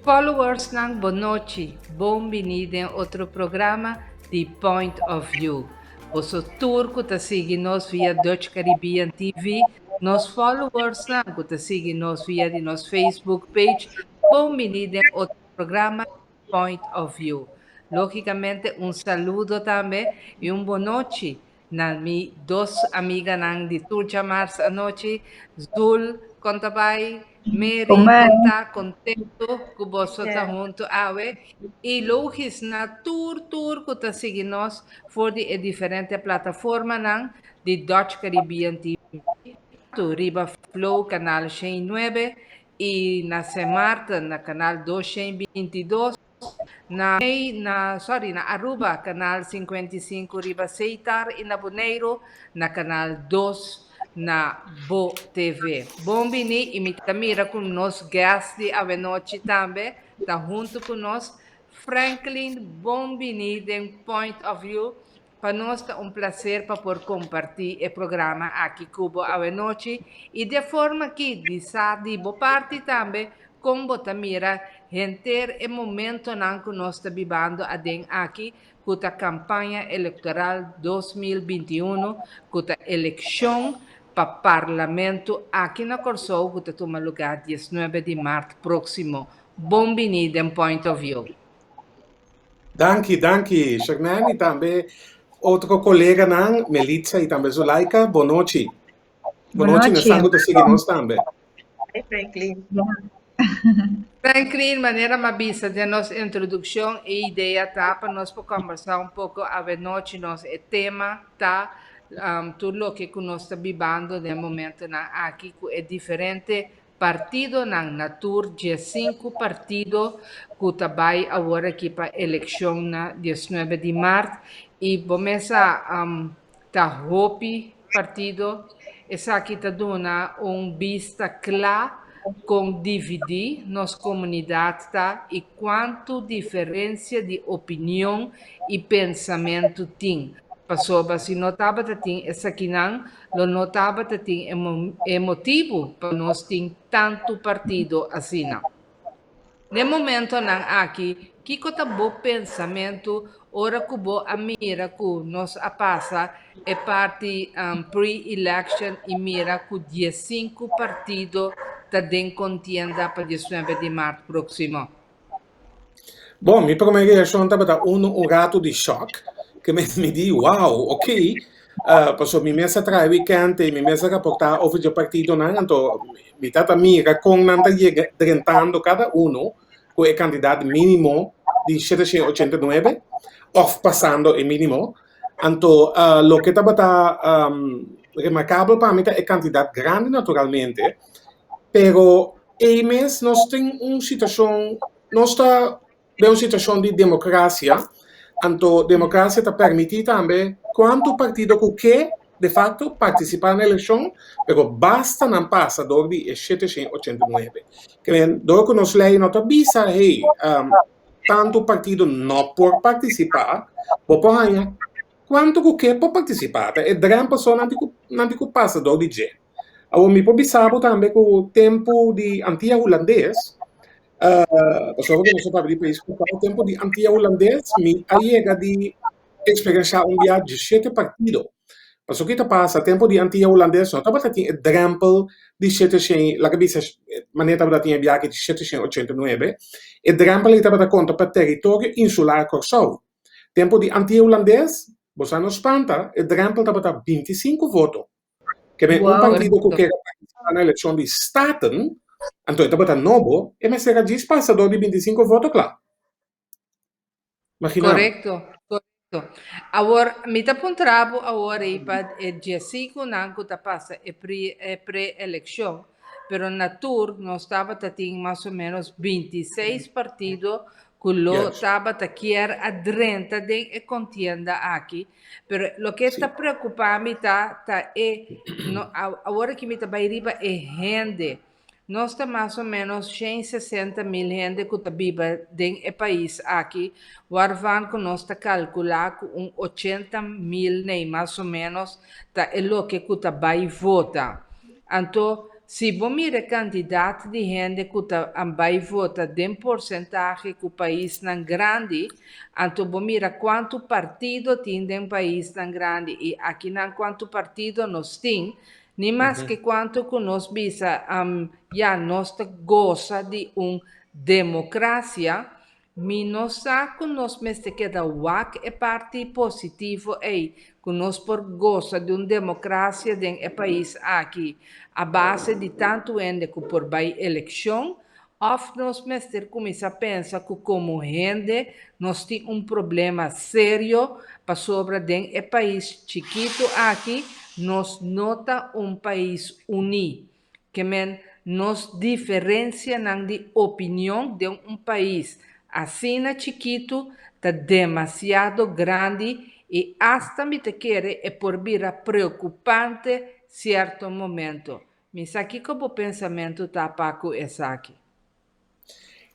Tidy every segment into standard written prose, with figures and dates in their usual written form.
Followersnan bon nochi, bon bini den otro programa di Point of View. Boso tur ku ta sigui nos via Dutch Caribbean TV, nos followersnan ku ta sigui nos via di nos Facebook page, bon bini den otro programa Point of View. Lógikamente un saludo tambe i un bon nochi na mi dos amiganan di tur djamars anochi, Zul, kon ta bai? Mary, kon ta? Kontentu ku boso ta huntu awe. I logis na tur tur ku ta sigui nos for di e diferente plataformanan di Dutch Caribbean TV, tantu riba Flow kanal 109 i na Sint Maarten na kanal 222, na na sorry na Aruba kanal 55 riba Setar i na Boneiru na kanal 2 na Bo TV. Bon bini i mi ta mira ku nos guest di awenochi tambe ta huntu ku nos. Franklin, bon bini den Point of View. Pa nos ta un plaser pa por kompartí e programa aki ku bo awenochi i di e forma aki di sa di bo parti tambe kon bo ta mira henter e momentonan ku nos ta bibando aden aki ku ta kampaña elektoral 2021 ku ta elekshon pa parlamento aki na Kòrsou ku ta tuma lugá 19 di mart próksimo. Bon bini den Point of View. Danki, danki, Shagnan, i tambe otro koleganan, Melitza i tambe Zulaika, bon nochi. Bon nochi, na ku ta sigui nos tambe. Hi, Franklin. Franklin, manera m'a bisa den nos introdukshon, e idea ta pa nos por kombersá un poko awenochi nos e tema ta tur loke ku nos ta bibando den momentonan aki ku e diferente partidonan na tur 15 partido ku ta bai awor aki pa elekshon na 19 di mart i bo mesa ta hopi partido. Esaki ta duna un bista kla kon dividí nos komunidat ta i kuantu diferensia di opinion i pensamentu tin. Pasobra si no tabata tin esakinan, lo no tabata tin e motibu pa nos tin tantu partido asina. Na e momentonan aki, kiko ta bo pensamentu ora ku bo a mira ku nos a pasa e parti pre-election i mira ku 15 partido ta den kontienda pa 19 di mart próksimo? Bon, mi promé reakshon tabata unu un ratu di shòk, ke mi di, wow, ok, pasobra mi mes a traha wikènt i mi mes a raportá over dje partidonan, anto mi tabata mira kon nan ta yega drentando kada unu ku e kantidat mínimo di 789 òf pasando e mínimo. Anto loke tabata remarkabel pa mi ta e kantidat grandi naturalmente, pero ei mes nos tin un situashon, nos ta den un situashon di demokrasia, anto demokrasia ta permití tambe kuantu partido ku ke de facto partisipá na elekshon, pero basta nan pasa dor di e 789. Ke men dor ku nos lei no ta bisa hey, tantu partido no por partisipá, bo por haña kuantu ku ke por partisipá. Ta e drèmpel so nan tin ku nan tin ku pasa dor di dje. Awor mi por bisa bo tambe ku tempu di Antia Hulandes, pasobra ku nos a papia di pais Kòrsou, tempu di Antia Hulandes mi a yega di eksperensiá un bia 17 partido. Pasobra ki ta pasa, tempu di Antia Hulandes no tabata tin e drèmpel di 700, laga bisa manera tabata tin e biaha aki di 789, e drèmpel ei tabata konta pa teritorio insular Kòrsou. Tempu di Antia Hulandes, bo sa no spanta, e drèmpel tabata 25 voto. Ke men un partido ku kere partisipá na elekshon di Staten, anto e tabata nobo, e mester a djis pasa dor di 25 voto kla. Imagina bo. Korekto, korekto. Awor, mi ta puntra bo awor ei pa e 15nan ku ta pasa e pre e pre-elekshon, pero na tur nos tabata tin mas o ménos 26 partido ku lo tabata kier a drenta den e kontienda aki. Pero loke ta preokupá mi ta ta e no awor aki mi ta bai riba e hende. Nos ta mas o ménos 160.000 hende ku ta biba den e pais aki, waarvan ku nos ta kalkulá ku un 80.000 nei mas o ménos ta e loke ku ta bai vota. Anto. si bo mira e kantidat di hende ku ta bai vota den porsentahe ku paisnan grandi, anto bo mira kuantu partido tin den paisnan grandi i akinan kuantu partido nos tin, ni maske kuantu ku nos bisa ya nos ta gosa di un demokrasia, Mi no sa ku nos mester keda wak e parti positivo ei, ku nos por gosa di un demokrasia den e pais aki a base di tantu hende ku por bai elekshon, òf nos mester kuminsá pensa ku komo hende nos tin un problema serio pasobra den e pais chikitu aki nos no ta un pais uní. Ke men nos diferensianan di opinion den un pais asina chikitu ta demasiado grandi i asta mi ta kere e por bira preokupante sierto momento. Mi sa kiko bo pensamentu ta pa ku esaki.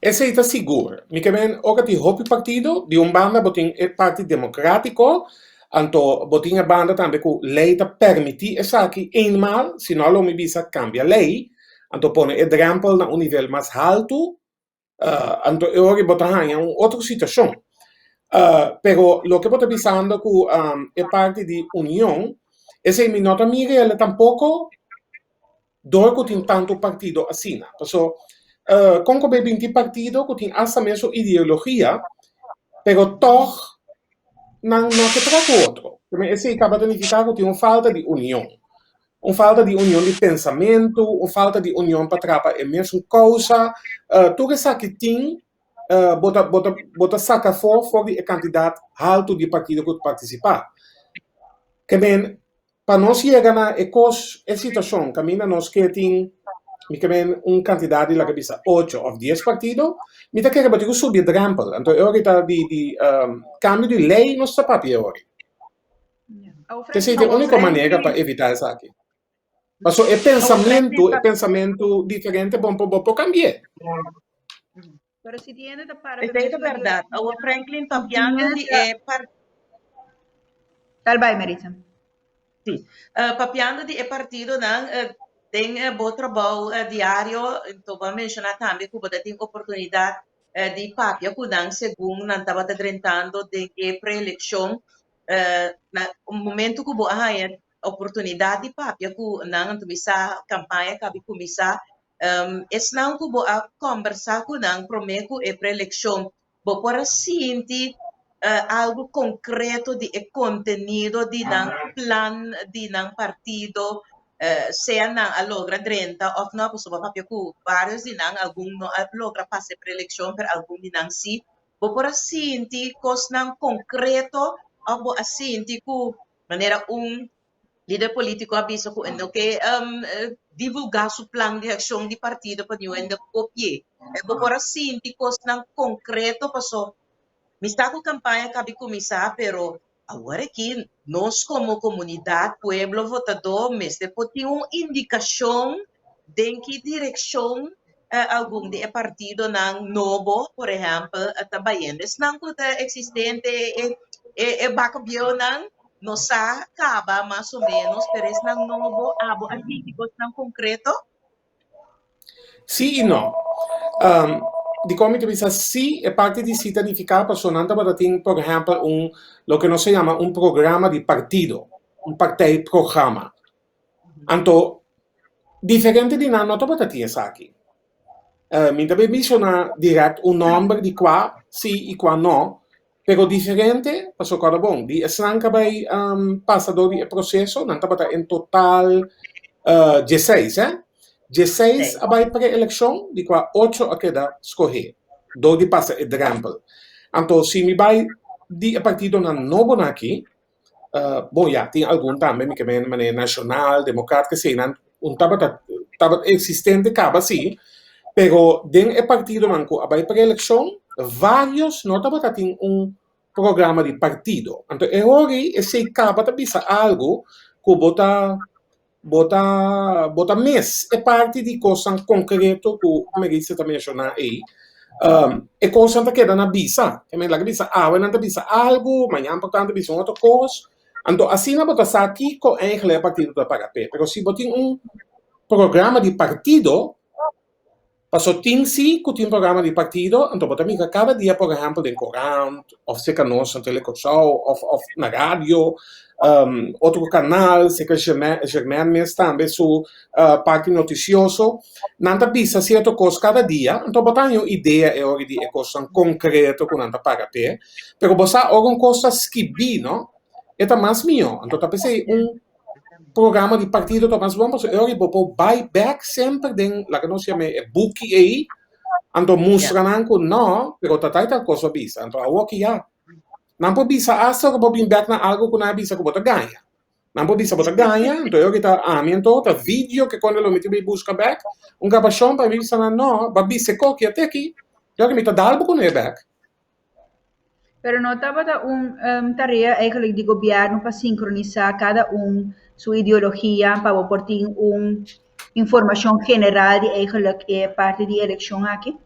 Esei ta sigur. Mi ke men ora tin hopi partido, di un banda bo tin e parti demokratiko, anto bo tin e banda tambe ku lei ta permití esaki eenmaal, si no lo mi bisa kambia lei, anto pone e drempel na un nivel mas haltu, anto e ora bo ta haña un otro situashon. Pero loke bo ta bisando ku e parti di union, esei mi no ta mira el tampoko. Dor ku tin tantu partido asina. Paso, kon ku bay bin tin partido ku tin asta mesun ideologia, pero tòg nan no ke traha ku otro. Prome esei tabata nifiká ku tin un falta di union. Un falta di union di pensamentu, un falta di union pa traha pa e mesun kousa. Tur esaki tin, bo ta bo ta bo ta saka afó for di e kantidat haltu di partido ku ta partisipá. Ke men, Pa nos yega na e kos, e situashon kaminda nos ke tin, mi ke men un kantidat di laga bisa ocho òf dies partido, mi ta kere bo tin ku subi e drèmpel. Anto e ora ta di di kambio di lei nos ta papia e ora. Esei ta e úniko manera pa evitá esaki. Pasobra e pensamentu, e pensamentu diferente bo bo por kambi'é. Pero si tiene ta para Esei ta bèrdat. Awor Franklin papiando di e par. Dal bai Maritza. Sí. Papiando di e partidonan den bo trabou diario, bo a menshoná tambe ku bo ta tin oportunidat di papia ku nan segun nan tabata drentando den e preelekshon. Na un momento ku bo a haña oportunidat di papia ku nan, anto mi sa kampaña kabi kuminsá. Esnan ku bo a kòmbersá ku nan promé ku e preelekshon, bo por a sinti algu konkreto di e kontenido di nan plan, di nan partido, sea nan a logra drenta òf no? Pasobra bo a papia ku vários di nan, algun no a logra pasa e preelekshon, pero algun di nan sí. Bo por a sinti kosnan konkreto òf bo a sinti ku manera un Lider politico a bisa cu e no ke divulga su plan di accion di partido pa niun hende copi'e. Bo por a sinti cosnan concreto paso mi sa cu campaña cabi cuminsa pero awor aki nos como comunidad, pueblo votador mester por tin un indicacion den ki direccion algun di e partidonan nobo por ehempel ta bayendo. Esnan cu ta existente e baca bieunan Nos sa caba mas o menos, pero esnan nobo, abo a sinti cosnan concreto? Sí i no. Dikon mi ta bisa sí? E parti di sí ta nifiká pasobra nan tabata tin, por ehèmpel, un loke nos ta yama un programa di partido, un partijprogramma. Anto, diferente di nan no tabata tin esaki. Mi ta bay menshoná dirèkt un nòmber di kua sí i kua no, pero diferente, pasobra kòrda bon, di esnan ku a bay pasa dor di e proseso, nan tabata en total dieseis, eh. Dieseis a bay pre-elekshon, di kua ocho a keda skohé dor di pasa e drèmpel. Anto si mi bay di e partidonan nobonan aki, Bon ya, tin algun tambe, mi ke men manera Nacional, Democrat, kesei nan un tabata tabata existente kaba si, pero den e partidonan ku a bai preelekshon, varios no tabata tin un programa di partido. Anto e hori esei kaba ta bisa algu ku bo ta bo ta bo ta mis e parti di kosnan konkreto ku Maritza ta menshoná ei. E kosnan ta keda na bisa. Ke men laga bisa awe nan ta bisa algu, mañan por tanto bisa un otro kos. Anto asina bo ta sa kiko eigenlijk e partido ta para p'e. Pero si bo tin un. programa di partido, paso tin si ku tin programa di partido, anto bo ta mira kada dia por ehèmpel den korant òf serka nos na Tele Kòrsou òf òf na radio, otro kanal, serka Germain mes tambe su parti notisioso, nan ta bisa sierto kos kada dia, anto bo ta haña un idea e ora di e kosnan konkreto ku nan ta paga p'e, pero bo sa ora un kos ta skibí no, e ta mas mihó, anto ta p'esei un programa di partido ta mas bon pasobra e ora bo por bai bek semper den laga nos yama e buki ei anto mustra nan ku no pero ta tal tal kos a bisa anto awoki ya nan por bisa asta ora bo bin bek na algo ku nan a bisa ku bo ta gaña nan por bisa bo ta gaña anto e ora ta ami anto ta video ke konde lo mi tin bai buska bek un grabashon pa mi bisa nan no bo a bisa e koki a teki e ora mi ta dal bo kuné bek. Pero no tabata un tarea eigenlijk di gobierno pa sincronisa cada un su ideologia pa bo por tin un informacion general di eigenlijk e parti di eleccion aki?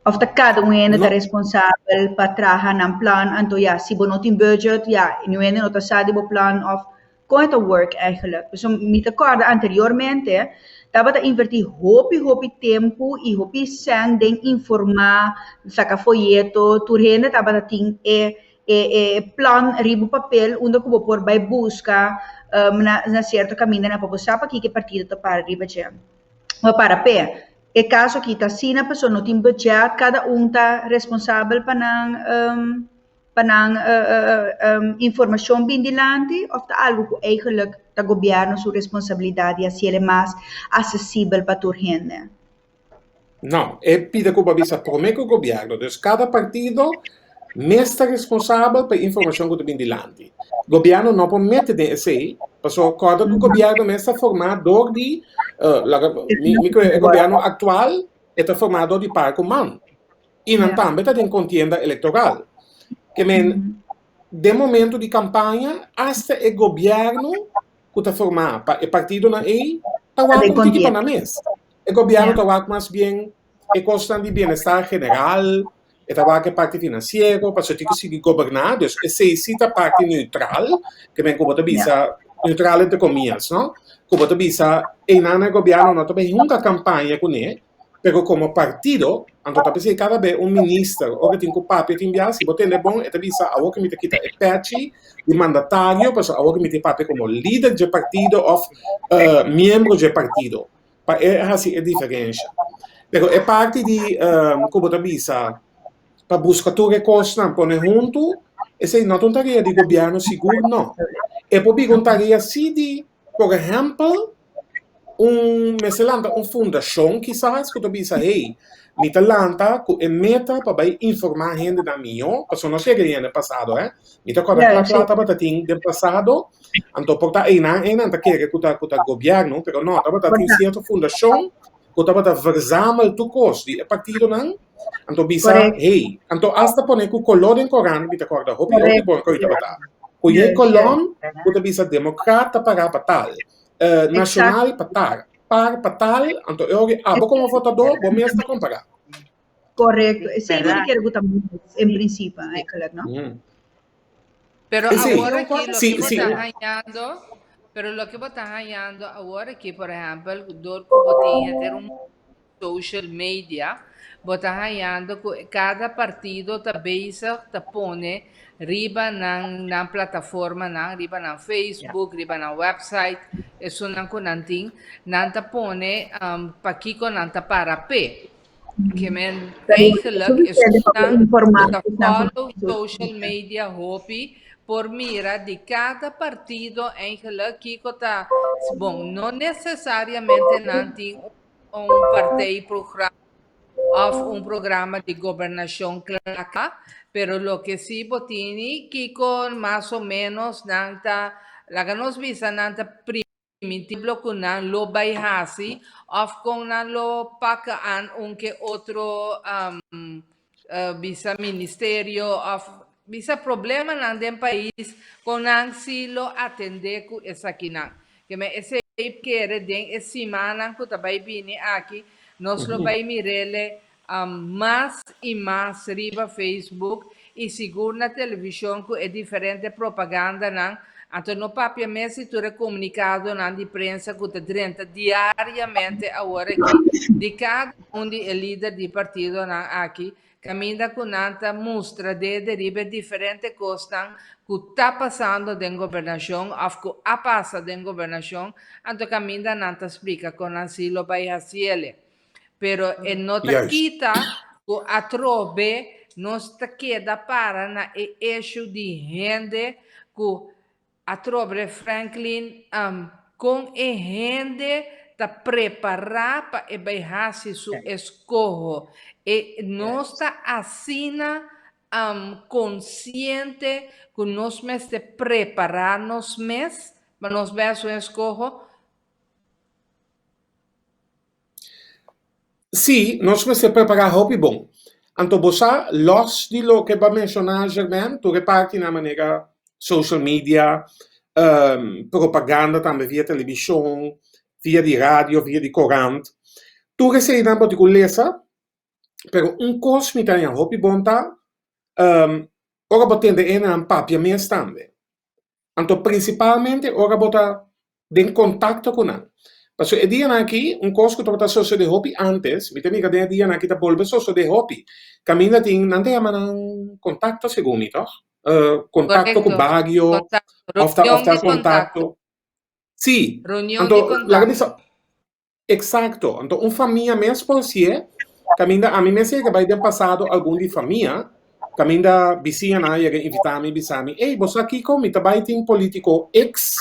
Of ta cada un hende ta No. responsabel pa traha nan plan anto ya si bo no tin budget ya niun hende no ta sa di bo plan of Kon e ta work eigenlijk? Pasobra mi ta kòrda anteriormente tabata invertí hopi hopi tempu i hopi sèn den informá, saka foyeto, tur hende tabata tin e e e plan riba papel unda ku bo por bai buska na na sierto kamindanan pa bo sa pakiko e partido ta para riba dje o para p'e. E kaso aki ta asina pasobra no tin budget, kada un ta responsabel pa nan pa nan informacion bin dilanti of ta algo cu eigenlijk ta gobierno su responsabilidad di haciele mas accesibel pa tur hende? No, e pida cu bo a bisa prome cu gobierno, dus cada partido mes ta responsabel pa e informacion cu ta bin dilanti. Gobierno no por mete den esey, pasobra corda cu gobierno mes ta forma door di, laga mi mi creo e gobierno actual e ta forma door di par cu man. I nan tambe ta den kontienda elektoral. Ke men, den momento di kampaña, asta e gobièrnu ku ta formá pa e partidonan ei ta wak un tiki pa nan mes. E gobièrnu ta wak mas bien e kosnan di bienestar general, e ta wak e parti finansiero, pasobra tin ku sigui goberná. Dus esei si ta parti neutral, ke men ku bo ta bisa, neutral entre komias, no? Ku bo ta bisa, einan e gobièrnu no ta bai hunga kampaña kuné, Pero komo partido, anto ta p'esei kada be un minister ora tin ku papia tin bia, si bo tende bon e ta bisa awor ku mi ta kita e pechi di mandatario pasobra awor ku mi tin papia komo lider dje partido òf miembro dje partido pa e hasi e diferensha. Pero e parti di ku bo ta bisa pa buska tur e kosnan pone huntu esei no ta un tarea di gobièrnu sigur no. E por bira un tarea si di por ehèmpel un mester lanta un fundashon kisas ku ta bisa hey mi ta lanta ku e meta pa bai informá hendenan mihó pasobra nos yega hende pasado eh mi ta kòrda kla kla tabata tin den pasado anto por ta einan einan ta kere ku ta ku ta gobièrnu pero no tabata tin sierto fundashon ku tabata verzamel tur kos di e partidonan anto bisa hey anto asta pone ku koló den korant mi ta kòrda hopi hopi bon ku tabata ku e kolòn ku ta bisa demokrat ta pará pa tal Nacional pa tal, par pa tal, anto e ora abo como votador bo mes ta compara. Correcto, esey lo kier gusta en principio eigenlijk, no? Pero Sí, awor aki lo sí, ke bo sí. ta hañando, pero lo ke bo ta hañando awor aki, por ehempel, dor ku bo tin henter un social media, bo ta hañando ku kada partido ta bezig ta pone riba nan nan plataformanan, riba nan Facebook, riba nan website, esunnan ku nan tin, nan ta pone pakiko nan ta para p'e. Ke men eigenlijk esunnan ku ta follow social media hopi por mira di kada partido eigenlijk kiko ta, bon, no nesesariamente nan tin un partijprogramma of un programa di gobernacion cla, pero loke si bo tini kico mas o menos nan ta, laga nos bisa nan ta priminti lo cu nan lo bay haci of con nan lo pak aan un ke otro bisa ministerio of bisa problemanan den pais con nan si lo atende cu esakinan. Keme esey kere den e simannan cu ta bay bini aki nos lo bay mirele mas y mas riba Facebook y sigur na television cu e diferente propagandanan. Anto no papia mes di tur e komunikadonan di prensa ku ta drenta diariamente awor aki di kada un di e lider di partidonan aki, kaminda ku nan ta mustra dede riba e diferente kosnan ku ta pasando den gobernashon òf ku a pasa den gobernashon, anto kaminda nan ta splika kon nan si lo bai hasiele. Pero e no ta kita ku atrobe nos ta keda para na e issue di hende ku atrobe Franklin kon e hende ta prepará pa e bai hasi su eskoho. E nos ta asina konsiente ku nos mester prepará nos mes pa nos bai hasi un eskoho. Sí, nos mester prepará hopi bon. Anto bo sa, lòs di loke bo a menshoná, Germain, tur e partinan manera social media, propaganda tambe via televishon, via di radio, via di korant, tur eseinan bo tin ku lesa, pero un kos mi ta haña hopi bon ta, ora bo tende e nan papia mes tambe. Anto prinsipalmente ora bo ta den kontakto ku nan. Pasobra e dianan aki, un kos ku tabata sosodé hopi ántes, mi ta mira den e dianan aki ta bolbe sosodé hopi. Kaminda tin, nan ta yama nan kontakto segun mi, tòg? Kontakto ku Korekto. bario Kontakto. òf ta òf Reunion ta di kontakto. kontakto. Sí, Reunion di anto laga kontakto. bisa. Exacto. Anto un famia mes por hacié, caminda ami mes yega bay den pasado algun di famia, caminda bisiñanan a yega invita mi bisa mi, ey bo sa kico mi ta bay tin politico X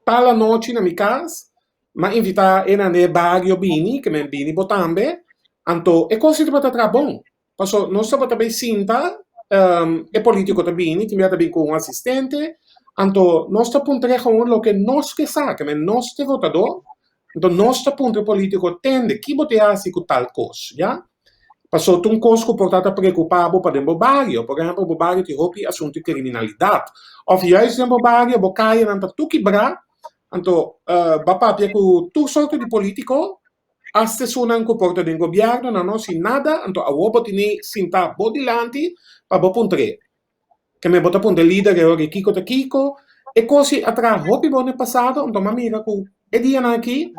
tal anochi na mi cas, m'a invita enan den e bario bini, ke men bini bo tambe, anto e cos si tabata traha bon. Paso nos tabata bay sinta, e politico ta bini, tin bia ta bin cu un asistente, anto nos ta puntra gewoon loke nos ke sa, ke men nos t'e votador, anto nos ta puntra e politico, tende, ki bo te haci cu tal cos, ya? Paso ta un cos cu por ta ta preocupa bo pa den bo bario, por ehempel bo bario tin hopi asunto di criminalidad, of juist den bo bario bo cayenan ta tur kibra, anto bo a papia cu tur sorto di politico, Asta esunnan ku por ta den gobièrnu nan no hasi nada, anto awor bo tene sintá bo dilanti pa bo puntr'é. Keme bo ta puntra e lider e ora i kiko ta kiko. E kos ei a traha hopi bon den pasado, anto m'a mira ku e dianan aki,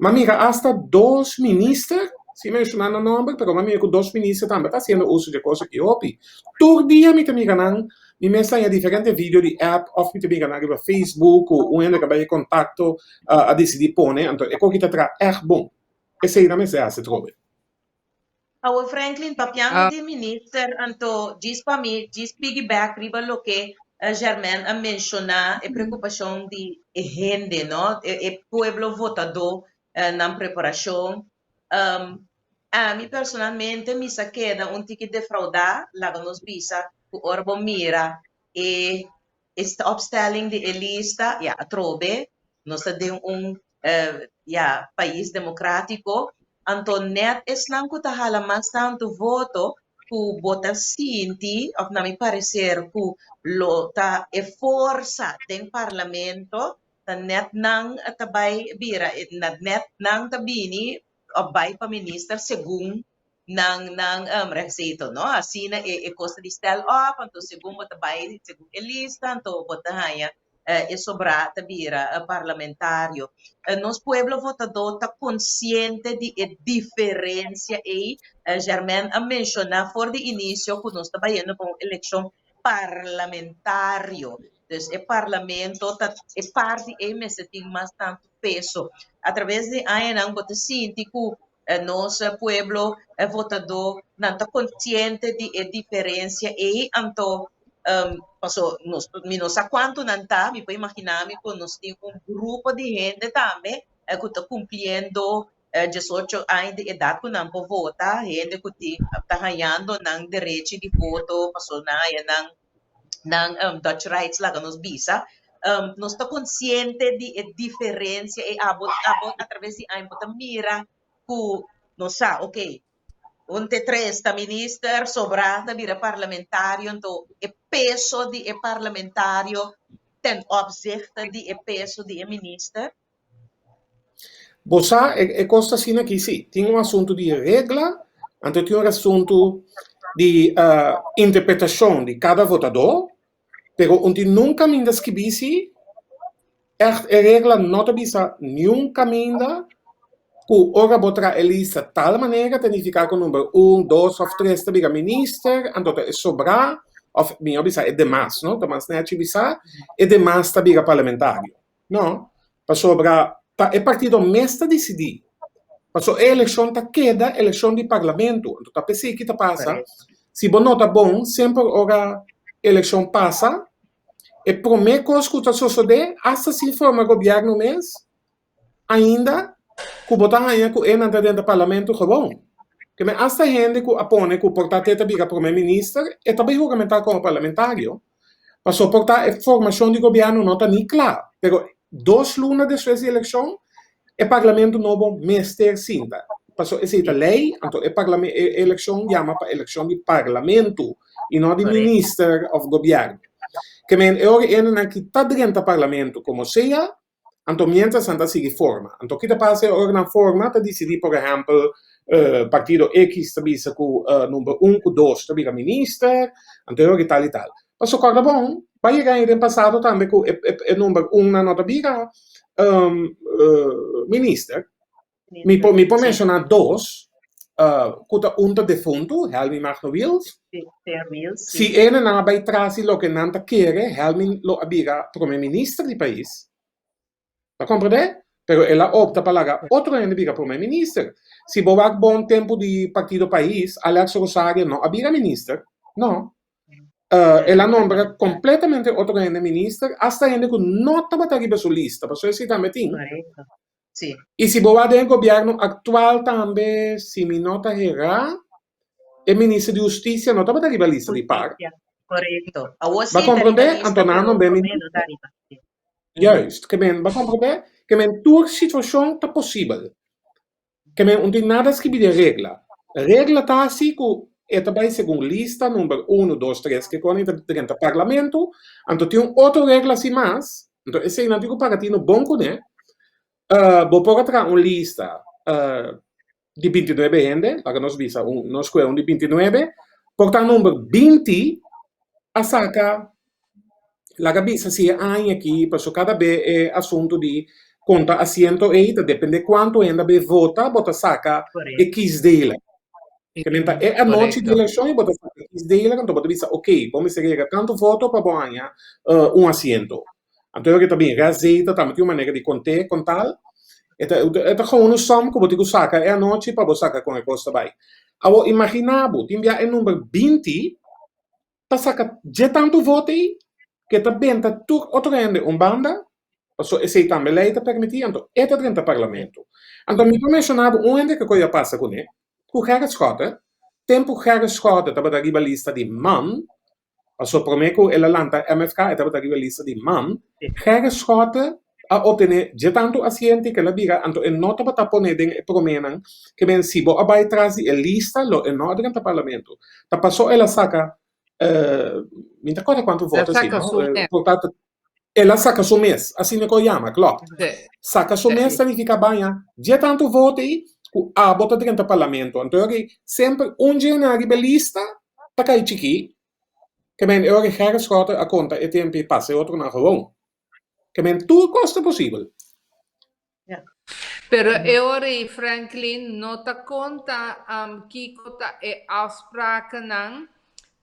m'a mira asta dos minister, sin menshoná nan nòmber, pero m'a mira ku dos minister tambe ta hasiendo uso dje kos aki hopi. Tur dia mi ta mira nan, mi mes ta haña diferente video di app òf mi ta mira nan riba Facebook ku un hende ku a bai e kontakto a disidí pone, anto e koki ta traha ègt bon. Esei nan mester hasi trobe. Awor Franklin, papiando di minister, anto djis pa mi, djis piggyback riba loke Germain a menshoná, e preokupashon di e hende, no? E pueblo votadó, nan preparashon. Ami personalmente mi sa keda un tiki defraudá, laga nos bisa, ku ora bo mira e Esta opstelling di e lista, ya, atrobe, nos ta den un, ya, pais democratico, anto net esnan cu ta hala mas tanto voto cu bo ta sinti, of na mi parecer cu lo ta e forsa den parlamento, ta net nan ta bay bira, net nan ta bini of bay pa minister segun nan nan um, rechtszetel, no? Asina e, e kosta di stel op, anto segun bo ta bai, segun e lista, anto bo ta haña eh, e sobrá ta bira eh, parlamentario. Eh, nos pueblo votadó ta konsiente di e diferensia ei. Eh, Germain a menshoná for di inisio ku nos ta bayendo pa un elekshon parlamentario. Dus e parlamento ta e parti ei mester tin mas tantu peso. A traves di añanan bo ta sinti ku Nos pueblo votadó nan ta konsiente di e diferensia ei, anto paso nos mi no sa kuantu nan ta, mi por imaginá mi ku nos tin un grupo di hende tambe ku ta kumpliendo diesocho aña di edat ku nan por vota, hende ku tin ta hañando nan derechi di voto paso nan haña nan nan Dutch rights laga nos bisa, nos ta konsiente di e diferensia ei abo abo atraves di aña bo ta mira ku nos sa ok un te tres ta minister sobrá ta bira parlamentario anto e peso di e parlamentario ten opzichte di e peso di e minister. Bo sa, e, e kos ta asina aki, sí, tin un asuntu di regla, anto tin un asuntu di uh, interpretashon di kada votadó, pero un tin nunka minda skibí sí. Ègt e regla no ta bisa niun kaminda ku ora bo traha e lista tal manera ta nifiká ku number un, dos òf tres ta bira minister, anto ta e sobrá òf mihó bisa e demas, no, ta mas nèchi bisa e demas ta bira parlamentario. No, pasobra ta e partido mes ta disidí. Paso e elekshon ta keda elekshon di parlamento. Anto ta p'esei ki ta pasa, si bo nota bon, semper ora elekshon pasa, E promé kos ku ta sosodé, asta sin forma gobièrnu mes, ainda ku bo ta haña ku e nan ta drenta parlamento gewoon. Ke men asta hende ku a pone ku por ta te ta bira promé minister, e ta bai huramentá komo parlamentario, paso por ta e formashon di gobièrnu no ta ni kla. Pero dos luna despues di elekshon, e parlamento nobo mester sinta. Paso esei ta lei, anto e e elekshon yama pa elekshon di parlamento i no di minister òf gobièrnu. Ke men e ora e hendenan ki ta drenta parlamento komo sea, anto miéntras nan ta sigui forma. Anto ki ta pasa e ora nan forma ta disidí por ehèmpel partido X ta bisa ku number un ku dos ta bira minister, anto e ora tal i tal. Paso kòrda bon, bai yega aña den pasado tambe ku e number un nan no ta bira minister. Mi por mi por menshoná dos, ku ta un ta defuntu, Helmin Magno Wiels. Si e nan a bai tras di loke nan ta kere, Helmin lo a bira prome minister di pais. Ta komprendé? Pero el a opta pa laga otro hende bira prome minister. Si bo wak bon tempu di Partido Pais, Alex Rosario no a bira minister. No. El a nombra kompletamente otro hende minister, asta hende ku no tabata riba su lista, pasobra esei tambe tin. Sí. I si bo wak den e gobièrnu aktual tambe, si mi no ta herá, e minister di hustisia no tabata riba lista di par. Hustisia, korekto. Awor Ba sí ta riba komprondé? lista, Anto nan pero nombr'é promé no minister. ta riba. Sí. Juist. Ke men, ba komprondé? Ke men tur situashon ta posibel. Ke men un tin nada skibí den regla. Regla ta hasi ku e ta bai segun lista number unu, dos, tres ke kon e ta drenta parlamento. Anto tin un otro regla si mas, anto esei nan tin ku paga tino bon kuné. Bo por a traha un lista di bintinuebe hende, laga nos bisa un nos skohe un di bintinuebe, por ta number binti a saka Laga bisa si e aña aki, paso kada be e asuntu di konta asiento ei ta depende kuantu hende a be vota, bo ta saka e kiesdeler. Ke men ta e anochi di elekshon i bo ta saka e kiesdeler, anto bo ta bisa ok, bo mester yega tantu voto pa bo haña un asiento. Anto e ta bin rèstzeta tambe tin un manera di kont'é kon tal. E ta e ta gewoon un sòm ku bo tin ku saka e anochi pa bo saka kon e kos ta bai. Awor imaginá bo, tin bia e number 20 ta saka dje tantu voto ei ku e ta benta tur otro hende un banda, pasobra esei tambe lei ta permití, anto e ta drenta parlamento. Anto mi por menshoná bo un hende ku a pasa kuné, ku Gerrit Schotte, tempu Gerrit Schotte tabata riba lista di man, pasobra promé ku el a lanta MFK e tabata riba lista di man, Gerrit Schotte a obtené dje tantu asiente ku el a bira, anto e no tabata poné den e proménan, ke men si bo a bai tras di e lista lo e no a drenta parlamento. Ta pasó el a saka, mi ta kòrda kuantu El a voto si, saka no? su mes. Por ta el a saka su mes, asina ku yama, klòpt. Saka su mes ta nifiká baña dje tantu voto ei ku abo ta drenta parlamento. Anto e semper un dje nan riba e lista ta kai chikí, ke men e ora Gerrit Schotte a konta e tempu ei pasa e otronan gewoon. Ke men tur kos ta posibel. Pero e ora ei Franklin no ta konta kiko ta e afsprakennan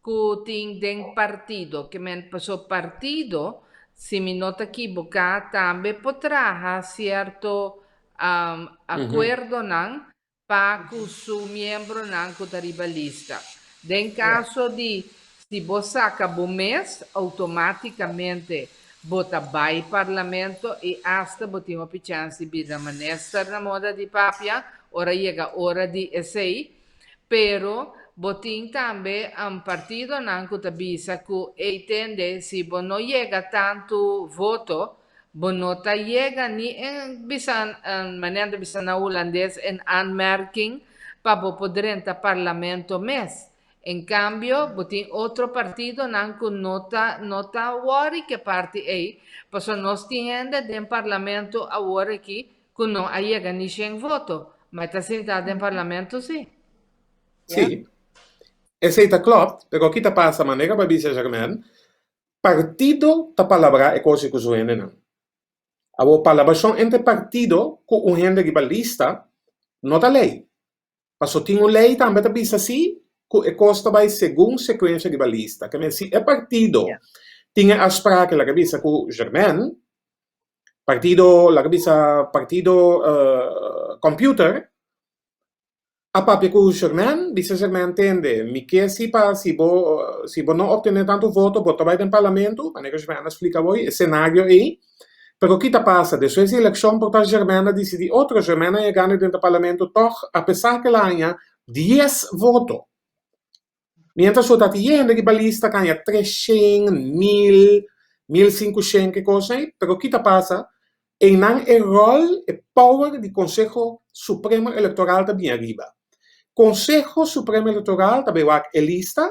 ku tin den partido. Ke men paso partido, si mi no ta kiboká, tambe por traha sierto akuerdonan pa ku su miembronan ku ta riba lista. Den kaso di si bo saka bo mes, outomátikamente bo ta bai parlamento i asta bo tin hopi chèns di bira minister na moda di papia ora yega ora di esei. Pero bo tin tambe partidonan ku ta bisa ku ei tende si bo no yega tantu voto, Bo no ta yega ni en bisa, manera ta bisa na hulandes, en aanmerking pa bo por drenta parlamento mes. En cambio, bo tin otro partidonan cu no ta, no ta worry ke parti ey, pasobra nos tin hende den parlamento awor aki cu no a yega ni shen voto, ma e ta sinta den parlamento si. Sí, esey ta klopt, pero ki ta pasa, manera bo a bisa Germain, Partido ta palabrá e kos ei ku su hendenan. Awor palabrashon entre partido ku un hende riba lista no ta lei. Paso tin un lei tambe ta bisa si ku e kos ta bai segun sekuensha riba lista. Ke men si e partido tin e afspraak laga bisa ku Germain, partido laga bisa partido computer, A papia ku Germain, bisa Germain, Tende, mi ke si pa si bo si bo no optené tantu voto bo ta bai den parlamento, manera Germain a splika awor e senario ei. Pero ki ta pasa? Despues di elekshon por ta Germain a disidí otro, Germain a yegando den ta parlamento tòg apesar ku el a haña dies voto. Mientras su ta tin hende riba lista ka haña treshen, mil, mil sinkushen ke kos ei, pero ki ta pasa? Einan e ròl, e power di Konseho Supremo Elektoral ta bin ariba. Konseho Supremo Elektoral ta bai wak e lista,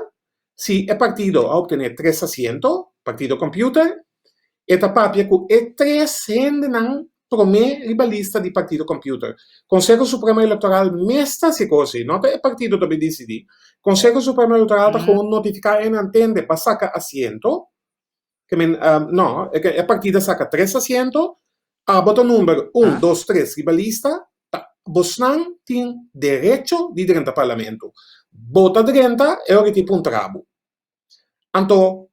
si e partido a optené tres asiento, partido computer, E ta papia ku e tres hendenan promé riba lista di partido computer. Konseho Supremo Elektoral mes ta hasi kos ei, no ta e partido ta bin disidí. Konseho Supremo Elektoral ta gewoon notifiká e nan tende pa saka asiento, ke men, no, e partido a saka tres asiento, abo ta number un, dos, tres riba lista, ta bosnan tin derecho di drenta parlamento. Bo ta drenta e ora ti puntra bo. Anto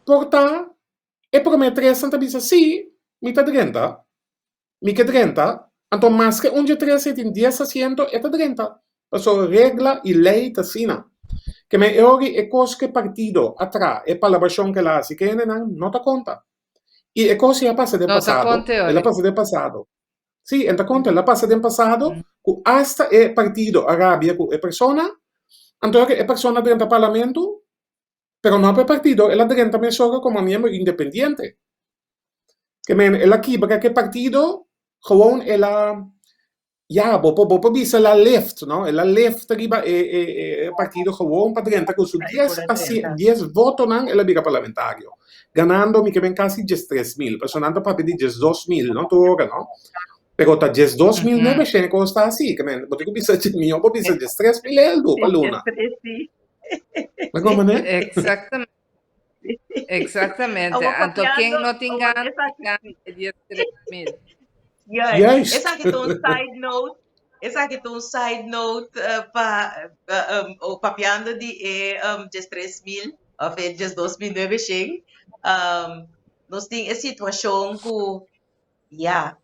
por ta e promé tresnan ta bisa, Sí, mi ta drenta, mi ke drenta. Anto maske un dje tres ei tin dies asiento, e ta drenta. Pasobra regla i lei ta asina. Ke men e ora e kos ku e partido a traha, e palabrashon ku el a hasi ku e hendenan, no ta konta. I e kos ei a pasa den No ta pasado, konta e el ora. a pasa den pasado. Sí, en ta konta, el a pasa den pasado ku asta e partido a rabia ku e persona, anto e persona a drenta parlamento, pero no pa e partido, el a drenta mesora komo miembro independiente. Ke men, el a kibra ku e partido, gewoon el a, ya, bo por bo por bisa el a lift, no? El a lift riba e e e partido gewoon pa drenta ku su dies dies votonan el a bira parlamentario. Ganando mi ke men kasi 13.000, pasobra nan ta papia di 12.000, no tur ora no, pero ta 12.000 nuebe shen kos ta asi, ke men bo tin ku bisa mihó bo bisa 13.000 eldu pa luna. Bo komo ne? Exactamente. Exactamente. Anto ken no tin gana di gana e 13.000? Juist. Esaki ta un side note. Esaki ta un side note pa papiando di e 13.000. Of e 12900, nos tin e situashon ku ya,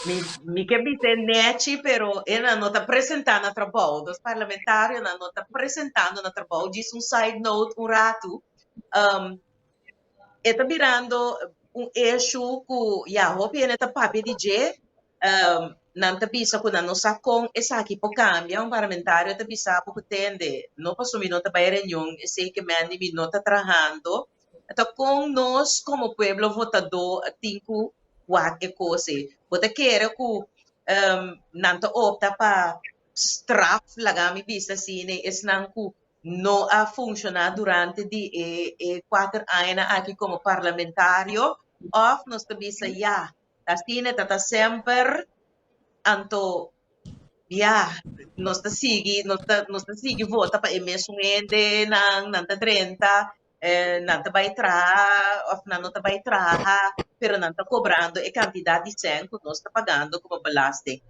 mi mi ke bis'é nèchi pero e nan no ta presentá na trabou, nos parlamentarionan no ta presentando na trabou, djis un side note un ratu, e ta birando un issue ku ya hopi hende ta papia di dje, Nan ta bisa ku nan no sa kon esaki por kambia. Un parlamentario ta bisa bo ku tende, no pasobra mi no ta bai reunion, esei ke mende mi no ta trahando. Ta kon nos komo pueblo votadó tin ku wak e kos ei? Bo ta kere ku nan ta opta pa straf, laga mi bisa asina, esnan ku no a funshoná durante di e kuater añanan aki komo parlamentario? Òf nos ta bisa ya, Asina ta ta semper, anto ya, nos ta sigui, nos ta, nos ta sigui vota pa e mesun hendenan, nan ta drenta, nan ta bai traha of nan no ta bai traha, pero nan ta cobrando e cantidad di cen cu nos ta pagando como belasting.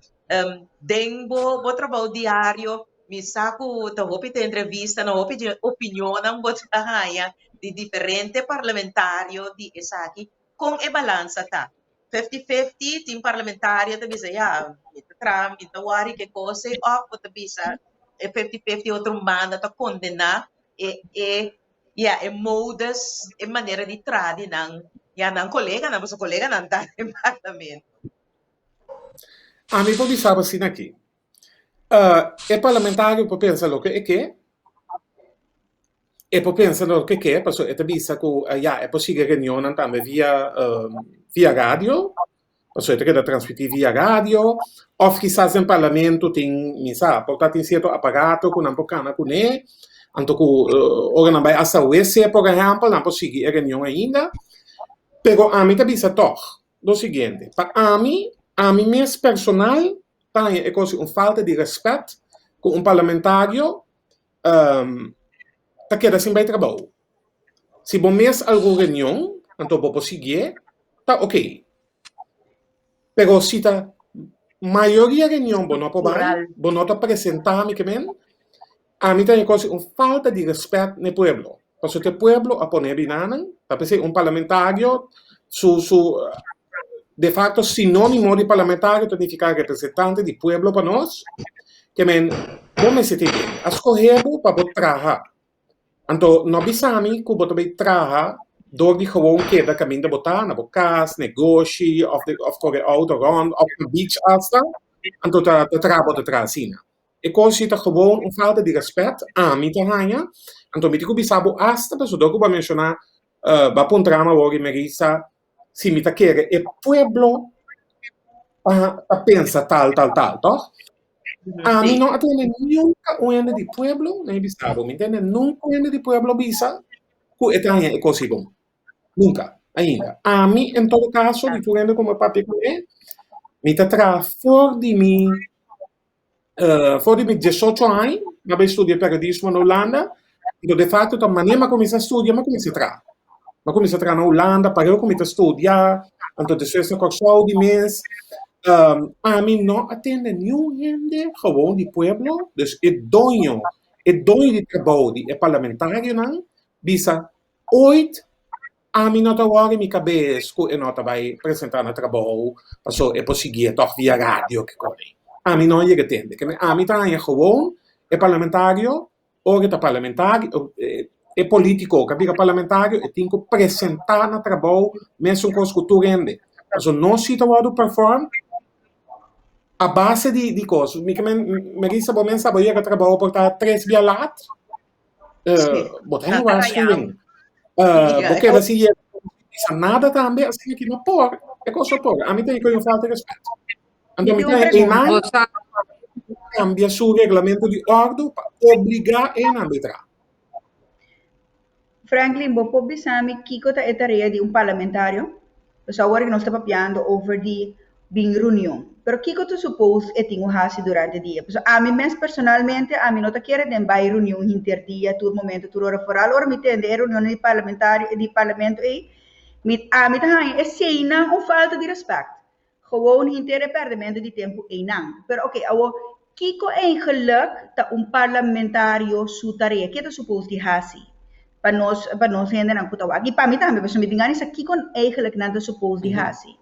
Den bo, bo trabou diario, mi sa cu ta hopi ta entrevista, nan hopi di opinionnan bo ta haya di diferente parlamentario di esaki, Kon e balansa ta? Fifty fifty, tin parlamentario ta bisa ya, mi ta traha, mi ta wòri ke kos ei, òf bo ta bisa e fifty fifty otro un banda ta kondená e e ya e modus, e manera di traha di nan ya nan koleganan, pasobra koleganan ta den parlamento. Ami por bisa bo asina aki, e parlamentario por pensa loke e ke, E por pensa loke ke, pasobra e ta bisa ku ya e por sigui reunionnan tambe via via radio, pasobra e ta keda transmití via radio, òf kisas den parlamento tin, mi sa, por ta tin sierto aparato ku nan por kana kuné, anto ku ora nan bai hasta wc por ehèmpel nan por sigui e reunion ainda. Pero ami ta bisa tòg lo siguiente, pa ami, ami mes personal ta haña e kos di un falta di rèspèt ku un parlamentario ta keda sin bai trabou. Si bo mes algun reunion, anto bo por siguié, ta ok. Pero si ta mayoria reunion bo no por bai, bo no ta presentá mi ke men, ami ta rekonosé un falta di rèspèt na e pueblo. Pasobra e pueblo a pone binanan, ta p'esei un parlamentario su su de facto sinónimo di parlamentario ta nifiká representante di pueblo pa nos, ke men bo mester tin a skohe bo pa bo traha. Anto no bisa mi ku bo ta bai traha dor di gewoon keda kaminda bo ta, na bo kas, negoshi òf òf kore outo rònt òf na beach asta, anto ta ta traha bo ta traha asina. E kos si ta gewoon un falta di rèspèt, ami ta haña, anto mi tin ku bisa bo asta pasobra dor ku bo a menshoná bo a puntra mi awor i Merisa si mi ta kere e pueblo ta ta pensa tal tal tal, tòg? Ami no a tende nunka un hende di pueblo na e bisa bo, mi tende nunka un hende di pueblo bisa ku e ta haña e kos ei bon. Nunka, ainda. Ami en todo kaso di tur hende ku mi a papia kuné, mi ta traha for di mi for di mi diesocho aña, mi a bai studia periodismo na Hulanda, anto de facto ta manera mi a kuminsá studia mi a kuminsá traha. Mi a kuminsá traha na Hulanda pareu ku mi ta studia, anto despues na Kòrsou di mes. Ami no a tende niun hende gewoon di pueblo, dus e doño, e doño di trabou di e parlamentarionan bisa ooit Ami no ta wòri mi kabes ku e no ta bai presentá na trabou paso e por siguié tòg via radio ke kos ei. Ami no a yega tende. Kende ami ta haña gewoon e parlamentario ora e ta parlamentario e polítiko ku a bira parlamentario e tin ku presentá na trabou mesun kos ku tur hende. Paso nos si ta wòrdu perform a base di kos. Mi ke men Merisa bo men sa bo yega trabou por ta tres bia lat. Bo ta hende waarschuwing. Bo keda si yega bisa nada tambe asina ki no por, e kos no por. Ami ta ku un falta di respet. Anto mi ta einan kambia su reglamento di ordu pa obligá einan bai traha. Franklin, bo por bisa mi kiko ta e tarea di un parlamentario? Pasobra awor nos ta papiando over di bin reunion. Pero kiko ta suppose e tin ku hasi durante dia? Pasobra ami mes personalmente ami no ta kere den bai reunion hinter dia, tur momento, tur ora. Foral ora mi tende e reunionnan di parlamentario, di parlamento ei, mi ami ta haña eseinan un falta di respect. Gewoon hinter e pèrdemento di tempu einan. Pero oké, awor kiko eigenlijk ta un parlamentario su tarea? Ke ta suppose di hasi? Pa nos, pa nos hendenan ku ta wak. I pa mi tambe, pasobra mi tin gana di sa kiko eigenlijk nan ta suppose di hasi.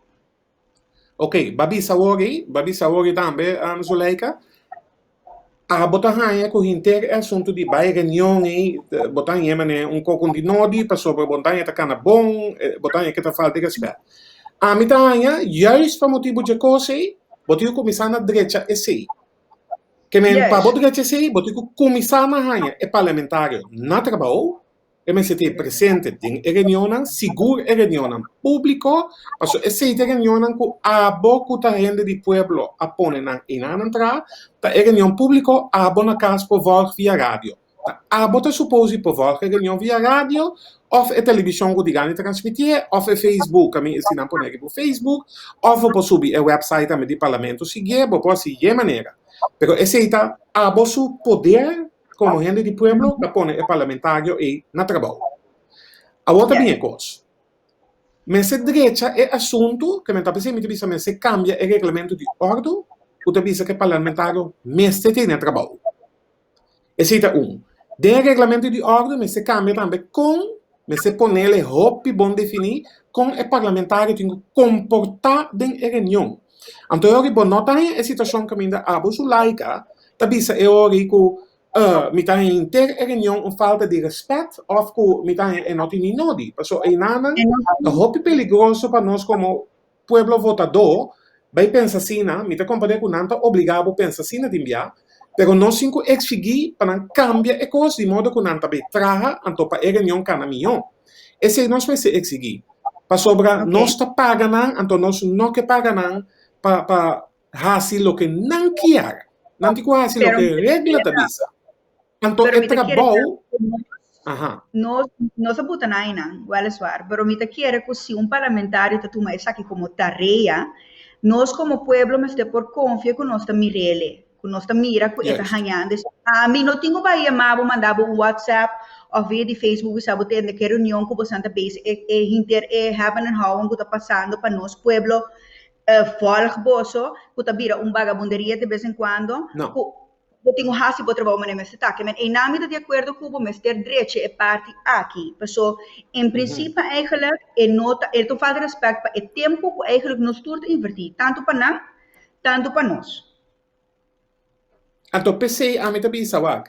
Oké, bo a bisa awor ei, bo a bisa awor ei tambe, Zuleika. Abo ta haña ku henter e asuntu di bai reunion ei, bo ta haña manera un koko di nodi pasobra bo ta haña ta kana bon, bo ta haña ke ta falta di rèspèt. Ami ta haña, juist pa motibu dje kos ei, bo tin ku kuminsá na drecha esei. Ke men pa bo drecha esei, bo tin ku kuminsá na haña e parlamentario na trabou, E mester ta presente den e reunionnan, sigur e reunionnan públiko, pasobra esei ta e reunionnan ku abo ku ta hende di pueblo a pone nan einan traha, ta e reunion públiko abo na kas por vòlg via radio. Ta abo ta supos di por vòlg e reunion via radio òf e televishon ku di gana transmitié òf e Facebook, ami si nan pone riba Facebook òf bo por subi e wèpsait tambe di parlamento siguié, bo por hasi dje manera. Pero esei ta abo su poder Komo hende di pueblo ta pone e parlamentario ei na trabou. Awor ta bin e kos. Mester drecha e asuntu, ke men ta p'esei mi ta bisa mester kambia e reglamento di òrdu ku ta bisa ku e parlamentario mester tene trabou. Esei ta un. Den e reglamento di òrdu mester kambia tambe kon mester ponele hopi bon definí kon e parlamentario tin ku komportá den e reunion. Anto e ora bo no ta haña e situashon kaminda abo su laika ta bisa e ora ei ku mi ta haña henter e reunion un falta di rèspèt òf ku mi ta haña e no tin ni nodi. Pasobra einanan ta hopi peligroso pa nos komo pueblo votadó bai pensa asina. Mi ta komprendé ku nan ta obligá bo pensa asina tin bia, pero nos tin ku eksigí pa nan kambia e kos di modo ku nan ta bai traha anto pa e reunion kana mihó. Esei nos mester eksigí. Pasobra nos ta paga nan anto nos no ke paga nan pa pa hasi loke nan kier. Nan tin ku hasi loke regla ta bisa. Anto e trabou. Aha. Nos nos a buta nan einan, weliswaar, pero mi ta kere ku si un parlamentario ta tuma esaki komo tarea, nos komo pueblo mester por konfia ku nos ta mir'el, ku nos ta mira ku e ta hañando. Ami no tin ku bai yama bo, manda bo un WhatsApp òf via di Facebook bisa bo tende ke reunion ku bosan ta bezig, e hinter e hebben en houden ku ta pasando pa nos pueblo. Volg boso ku ta bira un bagabunderia de bes en kuando No. ku bo tin ku hasi bo trabou manera mester ta. Ke men einan mi ta di akuerdo ku bo mester drecha e parti aki. Paso en prinsipe eigenlijk e no ta e ta un falta di respèt pa e tempu ku eigenlijk nos tur ta invertí, tantu pa nan, tantu pa nos. Anto p'esei ami ta bisa wak,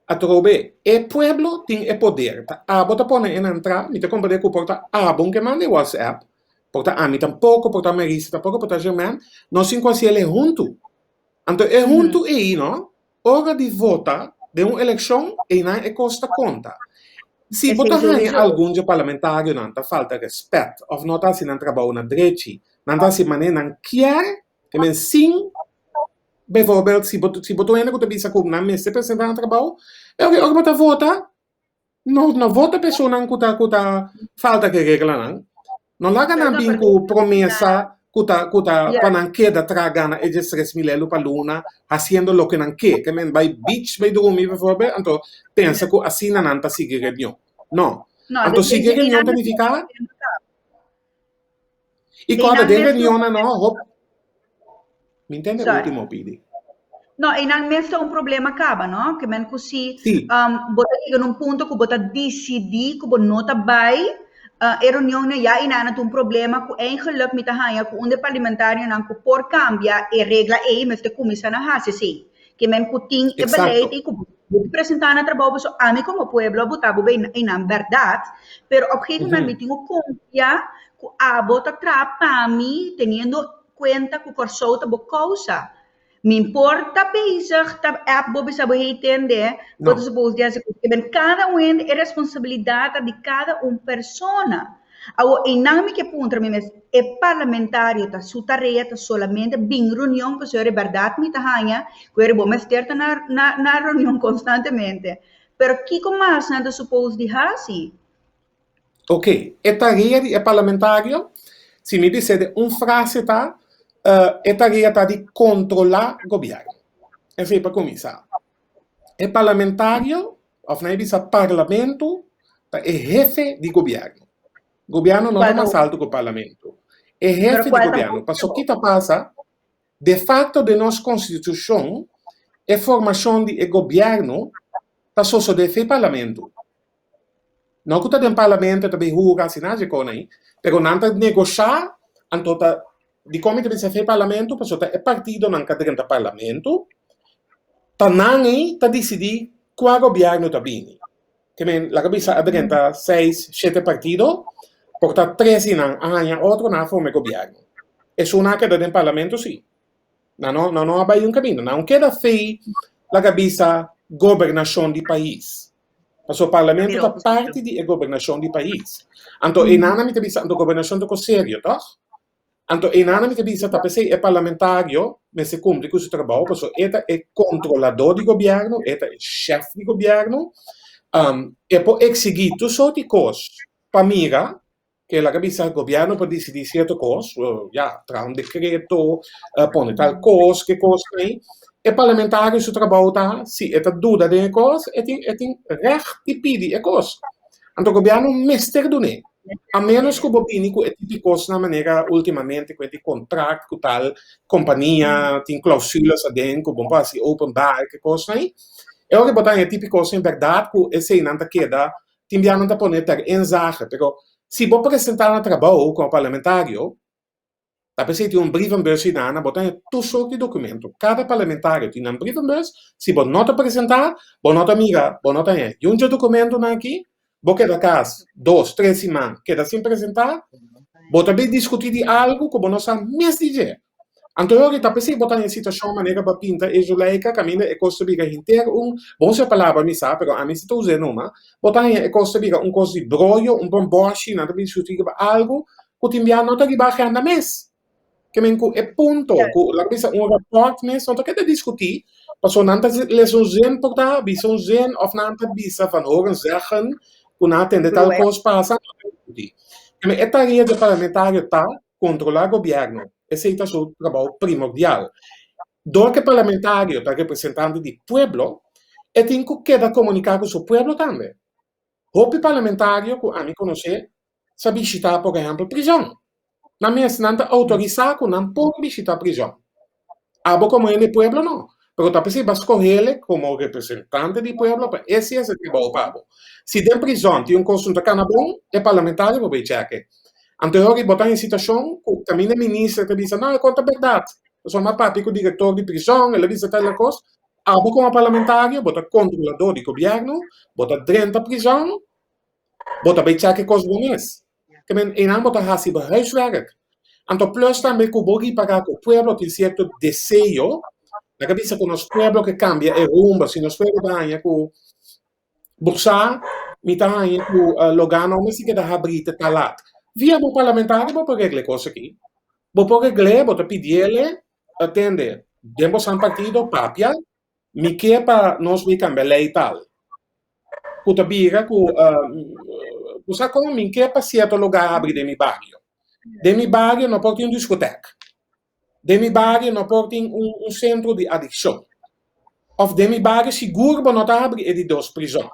atrobe e pueblo tin e poder, ta abo ta pone e nan tra, mi ta komprende ku por ta abo ke manda e WhatsApp, por ta ami tampoko, por ta Marisa tampoko, por ta Germain, nos tin ku hasi el e huntu. Anto e huntu ei no, ora di vota den un elekshon, einan e kos ta konta. Si bo Esei ta haña sowieso. algun dje parlamentarionan ta falta respèt òf no ta hasi nan trabou na drechi, nan ta hasi manera nan kier, Te men sin, bijvoorbeeld, si bo, si bo ta un hende ku ta bisa ku nan mester presentá na trabou, e ora ora bo ta vota, no no vota personanan ku ta ku ta falta ku e reglanan. No laga Pero nan no, bin pero ku promesa ku ta ku ta pa Yeah. nan keda traha gana e 13.000 elo pa luna hasiendo loke nan ke. Ke men bai beach bai drumi bijvoorbeeld, anto pensa ku asina nan ta sigui reunion. No. No, Anto dus sigui e reunion nan ta mes nifiká I E kòrda nan den mes reunionnan no hop Mi ntende Sorry. ultimo pidi. No, e nan mes ta un problema kaba, no? Ke men ku si Sí. bo ta yega na un punto ku bo ta disidí ku bo no ta bai e reunionnan ya i nan ta un problema ku eigenlijk mi ta haña ku un di e parlamentarionan ku por kambia e regla ei mester kuminsá na hasi esei. Ke men ku tin e beleid Exacto. ei ku bo ta presentá na trabou pasobra ami komo pueblo a bota bo einan bèrdat, pero op gegeven moment mi tin ku konfia ku abo ta traha pa mi teniendo kuenta ku Kòrsou ta bo kousa. Mi por ta bezig ta app bo bisa bo hey tende, bo ta No. supos di hasi kos. Ke men kada un hende e responsabilidat ta di kada un persona. Awor einan mi ke puntra mi mes, e parlamentario ta su tarea ta solamente bin reunion pasobra e bèrdat mi ta haña ku e bo mester ta na na na reunion konstantemente. Pero kiko mas nan ta supos di hasi? Ok, e tarea di e parlamentario, si mi bis'é den un frase ta, e tarea ta di kontrolá gobièrnu. Esei pa kuminsá. E parlamentario, òf nan e bisa parlamento, ta e hefe di gobièrnu. Gobièrnu no ta Kual ta mas altu ku parlamento. E Pero hefe di kual ta gobièrnu. Pasobra ki ta pasa? De facto den nos konstitushon e formashon di e gobièrnu ta sosodé fe parlamento. No ku ta den parlamento ta bin hura asina dje kona ei, pero nan ta negoshá anto ta dikon mi ta bisa fe parlamento pasobra ta e partidonan ka drenta parlamento ta nan ei ta disidí kua gobièrnu ta bini. Ke men laga bisa a drenta seis, shete partido, por ta tres di nan a haña otro nan a forma e gobièrnu. Esun a keda den parlamento si. Nan no nan no a bai un kaminda. Nan keda fei laga bisa gobernashon di pais. Pasobra parlamento ta parti di e gobernashon di pais. Anto einan mi ta bisa anto gobernashon ta kos serio tòg? Anto einan mi ta bisa ta p'esei e parlamentario mester kumpli ku su trabou pasobra e ta e kontroladó di gobièrnu, e ta e shèf di gobièrnu. E por eksigí tur sorti kos pa mira ke laga bisa gobièrnu por disidí sierto kos, ya, traha un dekreto, pone tal kos, ke kos ei. E parlamentario su trabou ta, si e ta duda den e kos, e tin e tin règt di pidi e kos. Anto gobièrnu mester dun'é. A ménos ku bo bini ku e tipo kosnan manera últimamente ku e di kontrakt ku tal kompania tin klausulas aden ku bo por hasi openbaar ke kosnan ei. E ora bo ta haña e tipo kosnan bèrdat ku eseinan ta keda tin bia nan ta pone ter inzage, pero si bo presentá na trabou komo parlamentario, ta p'esei tin un brievenbus hinana, bo ta haña tur sort di documento. Kada parlamentario tin nan brievenbus, si bo no ta presentá, bo no ta mira, bo no ta haña niun dje documentonan aki, bo keda kas dos, tres siman keda sin presentá, bo ta bin diskutí di algu ku bo no sa mes di dje. Anto e ora ta p'esei bo ta den situashon manera bo a pinta e Zuleika kaminda e kos ta bira henter un, bon usa e palabra mi sa, pero ami si ta us'é numa, bo ta haña e kos ta bira un kos di broyo, un bòmbòshi, nan ta bin diskutí riba algu ku tin bia no ta riba agenda mes. Ke men ku e punto ku laga bisa un rapòrt mes no ta keda diskutí, pasobra nan ta lesa un zin por ta bisa un zin òf nan ta bisa van horen zeggen ku nan a tende tal kos pasa, no ta diskutí. Ke men e tarea di e parlamentario ta kontrolá gobièrnu, esei ta su trabou primordial. Dor ku e parlamentario ta representante di pueblo, e tin ku keda komuniká ku su pueblo tambe. Hopi parlamentario ku ami konosé sa bishitá por ehèmpel prizòn. Nan mes nan ta outorisá ku nan por bishitá prizòn. Abo komo hende di pueblo no, pero ta p'esei bo a skoh'ele komo representante di pueblo pa e si hasi trabou pa bo. Si den prizòn tin un kos no ta kana bon, e parlamentario por bai chèk'e. Anto e ora bo ta den situashon ku kaminda e minister ta bisa, no, e kon ta bèrdat, pasobra mi a papia ku direktor di prizòn, el a bisa tal kos. Abo komo parlamentario bo ta kontroladó di gobièrnu, bo ta drenta prizòn, Bo ta bay chèk e kos bo mes. Ke men einan bo ta hasi bo huiswerk. Anto plus tambe ku bo ripará ku pueblo tin sierto deseo, laga bisa ku nos pueblo ke kambia e rumbo, si nos pueblo ta haña ku bo sa mi ta haña ku logá no mester keda habrí te ta lat. Via bo parlamentario bo por regla e kos aki. Bo por regl'é, bo ta pidiele, atende, den bo san partido papia, mi ke pa nos bay kambia lei tal. Ku ta bira ku bo sa kon mi ke pa sierto lugar habri den mi bario. Den mi bario no por tin un diskotek. Den mi bario no por tin un sentro di adikshon. Òf den mi bario sigur bo no ta habri e di dos prizòn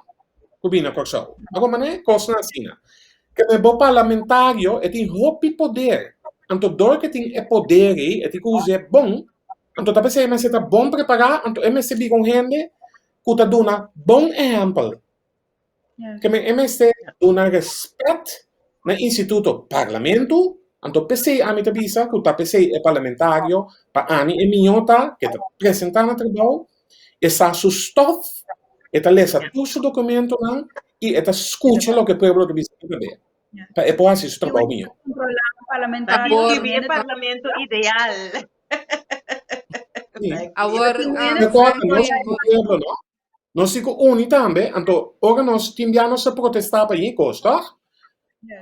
ku bini na Kòrsou. Awor manera kosnan asina. Kende bo parlamentario e tin hopi poder. Anto dor ku e tin e poder ei e tin ku us'é bon. Anto ta p'esei e mester ta bon prepará, anto e mester bira un hende ku ta duna bon ehèmpel. Ke men e mester duna rèspèt na instituto parlamentu, anto p'esei ami ta bisa ku ta p'esei e parlamentario pa ami e mihó ta ke ta presentá na trabou, e sa su stòf, e ta lesa tur su dokumentonan i e ta skucha loke pueblo ta bisa tambe pa e por hasi su trabou mihó. Awor, e parlamento ideal. Awor, pueblo, no? Nos tin ku uni tambe, anto ora nos tin bia nos ta protestá pa e kos, tòg?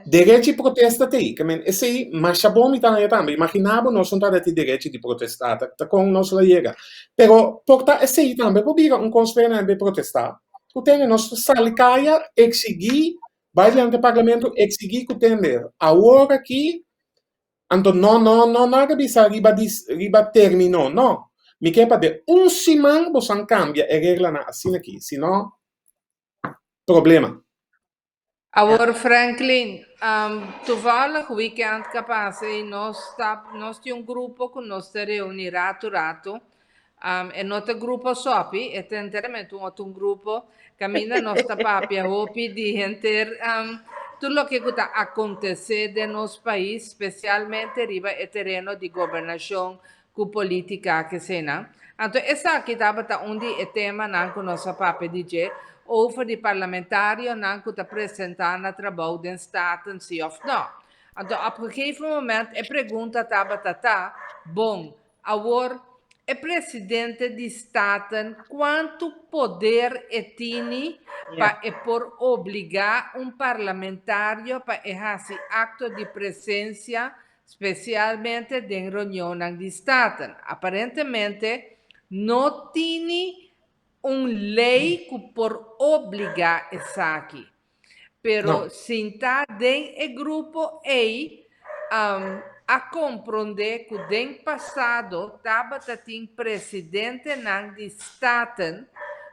Derechi protesta t'ei, ke men esei masha bon mi ta haña tambe. Imaginá bo nos no ta tin derechi di protestá, ta kon nos lo yega? Pero por ta esei tambe por bira un kos pa hende protestá. Ku tende nos ta sali kaya eksigí, bai dilanti parlamento eksigí ku tende awor aki Anto no no no no a bisa riba di riba termino no. Mi ke pa den un siman boso kambia e reglanan asina aki, si no problema. Awor Franklin, toevallig weekend ka pasa y nos ta nos tin un grupo ku nos ta reuni ratu ratu. E no ta grupo sopi, e ta enteramente un otro grupo kaminda nos ta papia hopi di henter tur loke ku ta akontesé den nos pais, spesialmente riba e tereno di gobernashon ku politika kesena. Anto esaki tabata un di e temanan ku nos a papia di dje over di parlamentarionan ku ta presentá na trabou den Staten si òf nò. Anto op gegeven moment e pregunta tabata ta, bon, Awor, e presidente di Staten cuantu poder e tini pa e por obliga un parlamentario pa e haci acto di presencia specialmente den reunionnan di Staten? Aparentemente no tini un ley cu por obliga esaki. Pero sinta den e grupo ei a komprondé ku den pasado tabata tin presidentenan di Staten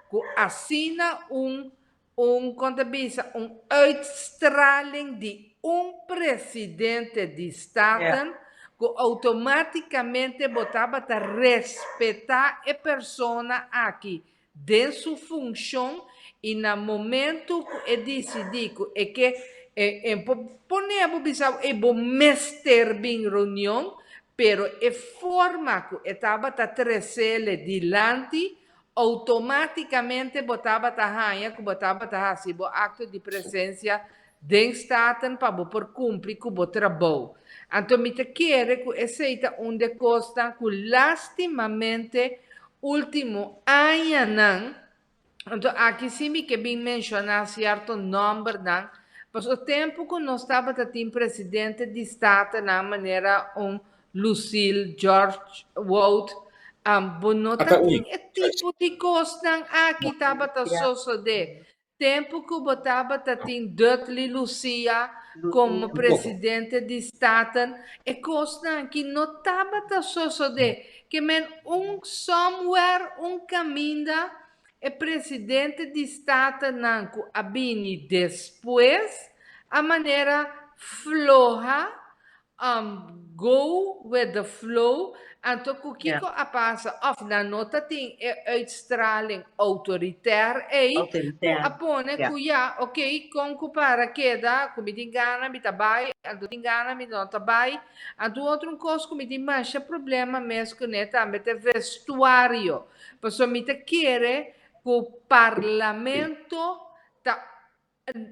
ku asina un un kon ta bisa un uitstraling di un presidente di Staten ku outomátikamente bo tabata respetá e persona aki den su funshon i na momentu ku e disidí ku e ke e por pone bo bisa bo ey bo mester bin reunion pero e forma ku e tabata tresele dilanti outomátikamente bo tabata haña ku bo tabata hasi bo akto di presensia den Staten pa bo por kumpli ku bo trabou. Anto mi ta kere ku esei ta un de kosnan ku lastimamente ultimo añanan, anto aki si mi ke bin menshoná sierto nòmbernan, pasobra tempu ku nos tabata tin presidente di Statennan manera un Lucille, George Wout, bo no ta tin e tipo di kosnan aki tabata sosodé. Tempu ku bo tabata tin Dudley Lucia komo presidente di Staten, e kosnan aki no tabata sosodé. Ke men un somewhere, un kaminda, e presidente di Statennan ku a bini despues a manera floha. Go with the flow, anto ku kiko a pasa òf nan no ta tin e uitstraling outoritair ei ku a pone ku ya ok kon ku para keda ku mi tin gana mi ta bai anto tin gana mi no ta bai anto otro un kos ku mi tin masha problema mes kuné tambe ta e vestuario pasobra mi ta kere ku parlamento ta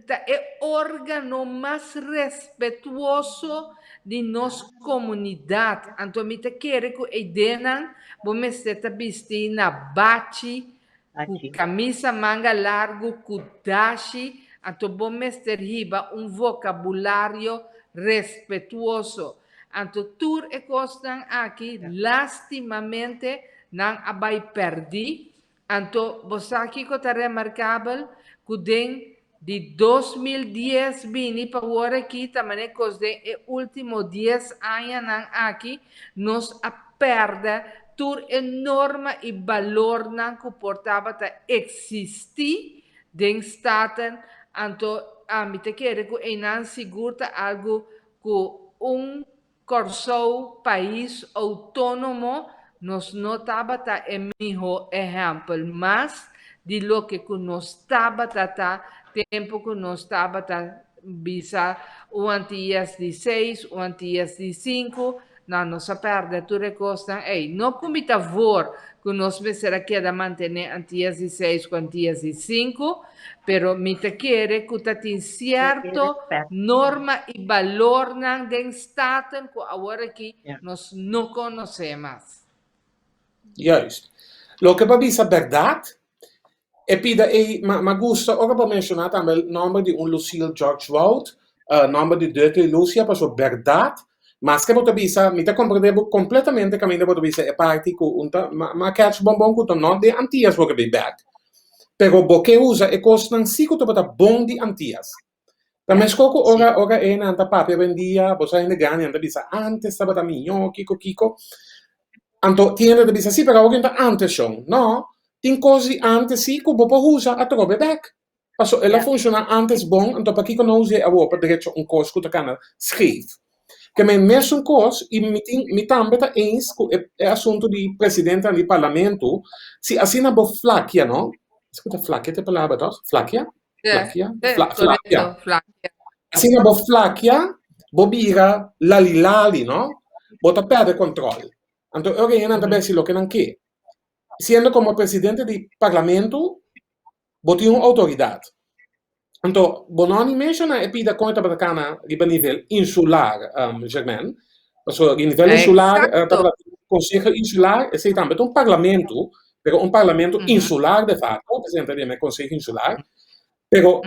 Ta e organo mas respetuoso di nos comunidad. Anto mi ta kere cu e ideanan bo mester ta bisti na bachi, cu camisa manga largo, cu dashi, anto bo mester hiba un vocabulario respetuoso. Anto tur e cosnan aki lastimamente nan a bay perdi. Anto bo sa kiko ta remarkabel? Ku den di 2010 bini pa wor aki ta manera kos den e ultimo dies añanan aki nos a pèrdè tur e norma i balornan ku por tabata eksistí den Staten. Anto ami ta kere ku einan sigur ta algu ku un Kòrsou, pais outónomo, nos no tabata e mihó ehèmpel mas di loke ku nos tabata ta tempu ku nos tabata bisa un Antillas di seis, un Antillas di sinku, no, nos a pèrdè tur e kosnan ei. No ku mi ta voor ku nos mester a keda mantené Antillas di seis ku Antillas di sinku, pero mi ta kere ku ta tin sierto norma i balornan den Staten ku awor aki nos no konosé mas. Juist. Loke bo a bisa bèrdat, e pida ei, ma gusta ora bo menshoná tambe nòmber di un Lucille George Wout, nòmber di Dutty Lucia, pasobra bèrdat, maske bo ta bisa, mi ta komprendé bo kompletamente kaminda bo ta bisa e parti ku un ta, m'a kèch bon bon ku ta nò den Antias bo ke bin bèk. Pero bo ke usa e kosnan si ku tabata bon di Antias. Ta meskos ku ora ora e nan ta papia awendia, bo sa hende grandi nan ta bisa antes tabata mihó, kiko kiko. Anto tin hende ta bisa si, pero awor ta antes shon. No, tin kos di antes si ku bo por usa atrobe bèk. Paso el a funshoná antes bon, anto pakiko no us'é awor pa drecha un kos ku ta kana scheef. Ke men mesun kos i mi tin mi tambe ta eens ku e e asuntu di presidentenan di parlamento, si asina bo flakia no, esaki ta flakia ta e palabra tòg? Flakia? Flakia? Fla flakia. Asina bo flakia, bo bira lalilali no, bo ta pèrdè kòntròl. Anto e ora nan ta besi loke nan ke. Siendo komo presidente di parlamento, bo tin un outoridat. Anto, bo no a ni menshoná e pida kon e tabata kana riba nivel insular, Germaine. Pasobra riba nivel insular tabata tin konseho insular, esei tambe ta un parlamento, pero un parlamento insular de facto, presidente di e konseho insular. Pero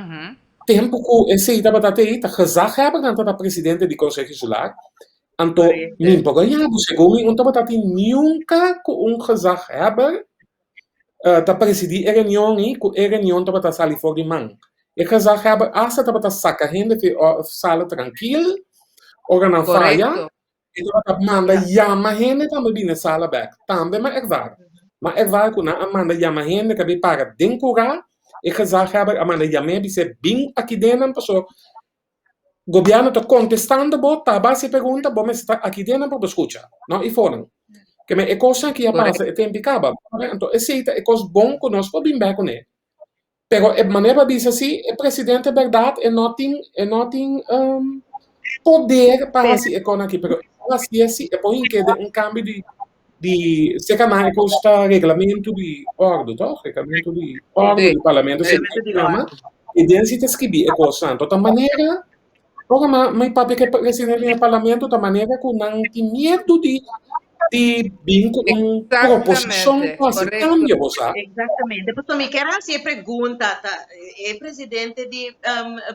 tempu ku esei tabata te ei, ta gezaghebbernan tabata presidente di konseho insular. Anto, mi por a yabu, segun mi un tabata tin nunka ku un gezaghebber ta presidí e reunion i ku e reunion tabata sali for di man. E gezaghebber asta tabata saka hende fi sala trankil ora nan faya, e tabata manda yama hende tambe bini e sala bèk. Tambe m'a ervaar. M'a ervaar ku nan a manda yama hende ku a bin para den kurá, e gezaghebber a manda yam'é bis'é bin aki den nan pasobra Gobierno ta contestando bo, ta base pregunta, bo mester ta aki den pa bo scucha, no i fonan. Ke men e cosnan aki a pasa e tempi caba. Anto esey ta e cos bon cu nos por bin bek cune. Pero e manera pa bisa si, e presidente berdad e no tin, e no tin poder pa haci e cosnan aki, pero e por haci si, e por hinke den un cambio di di seca nan e cos ta reglamento di ordo toch? Reglamento di ordo di parlamento si yama y den si ta scribi e cosnan. Anto ta manera ora ma mi papia cu e presidente di parlamento ta manera cu nan tin miedo di di bin cu un proposicion pa haci cambio bo sa. Exactamente. Pasobra mi kier haci e pregunta ta e presidente di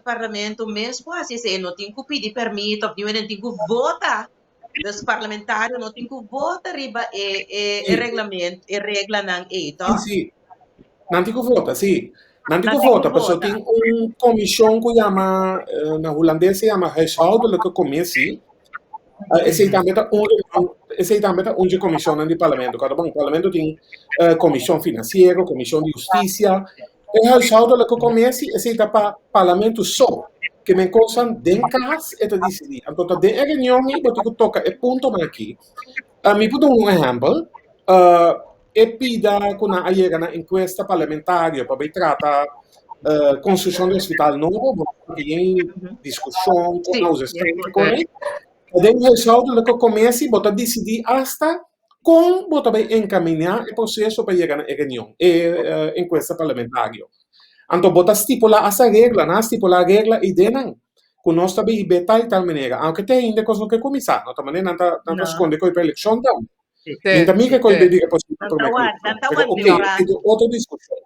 parlamento mes por haci esey? E no tin cu pidi permit of niun hende tin cu vota. Dus parlamentario no tin ku vota riba e e e reglamento, e reglanan ei, toch? Sí, sí. Nan tin ku vota, sí. Nan tin ku vota, pasobra tin un komishon ku yama, na hulandes se yama huishoudelijke commissie. Esei tambe ta un reunion, esei tambe ta un dje komishonnan di parlamento. Kòrda bon, parlamento tin komishon finansiero, komishon di hustisia. E huishoudelijke commissie, esei ta pa parlamento so. Ke men kosan den kas e ta disidí. Anto ta den e reunion ei bo tin ku toka e puntonan aki. Mi por duna un ehèmpel. E pida ku nan a yega na enkuesta parlamentario pa bai trata konstrukshon di hospital nobo, bo tin diskushon ku ausestente ku e. Den huishoudelijke commissie bo ta disidí asta kon bo ta bai enkaminá e proseso pa yega na e reunion, e enkuesta parlamentario. Anto bo ta stipulá asta regla, nan a stipulá regla ei den nan, ku nos ta bai hib'é tal i tal manera, aunke te ainda e kos no ke kuminsá, no ta manera nan ta nan ta skonde koe pa elekshon tambe. Mi ta mira koe bai bira posibel promé ku elekshon, pero oke, esei ta otro diskushon.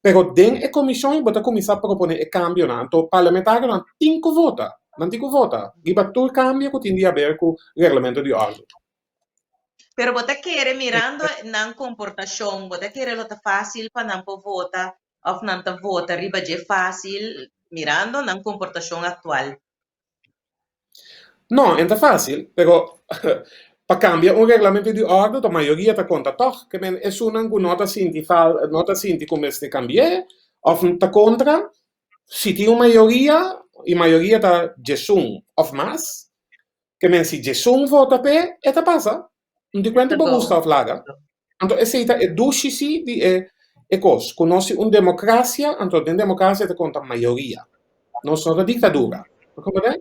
Pero den e komishon bo ta kuminsá proponé e kambionan, anto parlamentarionan tin ku vota, nan tin ku vota riba tur kambio ku tin di haber ku reglamento di òrdu. Pero bo ta kere mirando nan komportashon, bo ta kere lo ta fásil pa nan por vota òf nan ta vota riba dje fásil mirando nan komportashon aktual? No, en ta fásil, pero pa kambia un reglamento di òrdu ta mayoria ta konta tòg. Ke men esunnan ku no ta sinti fal, no ta sinti ku mester kambi'é òf ta kontra, si tin un mayoria i mayoria ta djesun òf mas, Ke men si djesun vota p'e, e ta pasa. No di kuenta bo gusta òf laga. Anto esei ta e dushi si di e e kos, ku nos tin un demokrasia, anto den demokrasia ta konta mayoria. Nos no ta diktadura. Bo komprendé?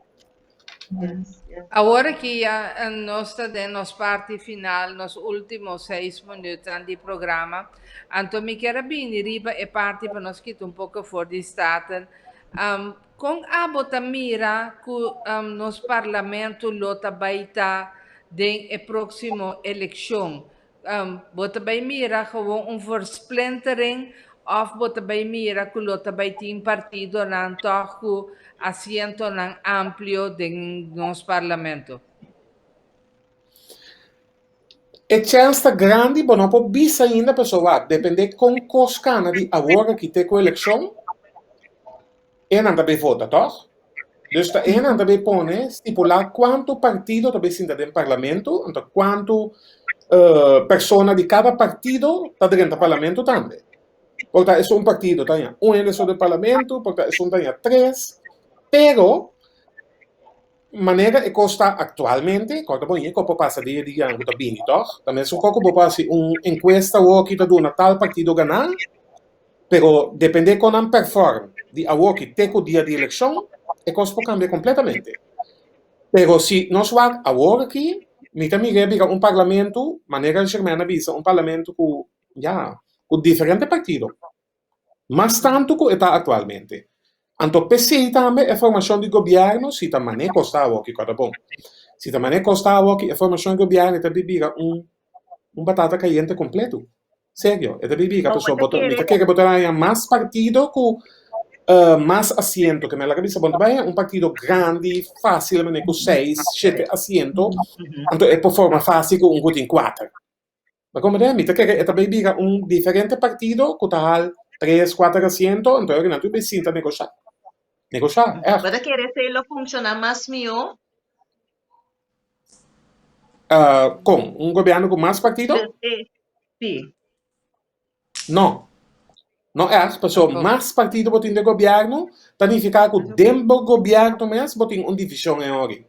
Awor aki ya nos ta den nos parti final, nos ultimo seis minuutnan di programa. Anto mi kier a bini riba e parti pa nos kita un poko for di Staten. Kon abo ta mira ku nos parlamento lo ta bai ta den e próksimo elekshon? Bo ta bai mira gewoon un versplintering òf bo ta bai mira ku lo ta bai tin partidonan tòg ku asientonan amplio den nos parlamento? E chèns ta grandi, bo no por bisa ainda pasobra wak, dependé kon kos kana di awor aki te ku elekshon, e nan ta bay vota, tòg? Dus ta e nan ta bay pone, stipulá kuantu partido ta bay sinta den parlamento, anto kuantu persona di kada partido ta drenta parlamento tambe. Por ta esun partido ta haña un hende so den parlamento, por ta esun ta haña tres, pero Manera e kos ta aktualmente, kòrda bo hende ku por pasa dia di ku ta bini tòg? Ta mesun kos ku bo por hasi un enkuesta awoki ta duna tal partido ganá, pero dependé kon nan pèrfòrm di awoki te ku dia di elekshon, e kos por kambia kompletamente. Pero si nos wak awor aki, mi ta mir'é bira un parlamento, manera Germain a bisa, un parlamento ku, ya, ku diferente partido. Mas tantu ku e ta aktualmente. Anto p'esei tambe e formashon di gobièrnu si ta man'é kosta awoki kòrda bon. Si ta man'é kosta awoki e formashon di gobièrnu e ta bira un un batata kayente kompletu. Serio, e ta bira pasobra bo ta mi ta kere bo ta haña mas partido ku mas asiento ke mi a laga bisa bo no ta bai haña un partido grandi fásil manera ku seis, shete asiento anto e por forma fásil ku un ku tin kuater. Bo comprende? Mi ta kere e ta bay bira un diferente partido cu ta hal tres, cuater asiento, anto e nan tur bay sinta negosha. Negosha, echt. Bo ta kere esey lo funciona mas miho? Con? Un gobierno cu mas partido? Si. No. No echt, pasobra mas partido bo tin den gobierno, ta nifica cu den bo gobierno mes bo tin un division en ori.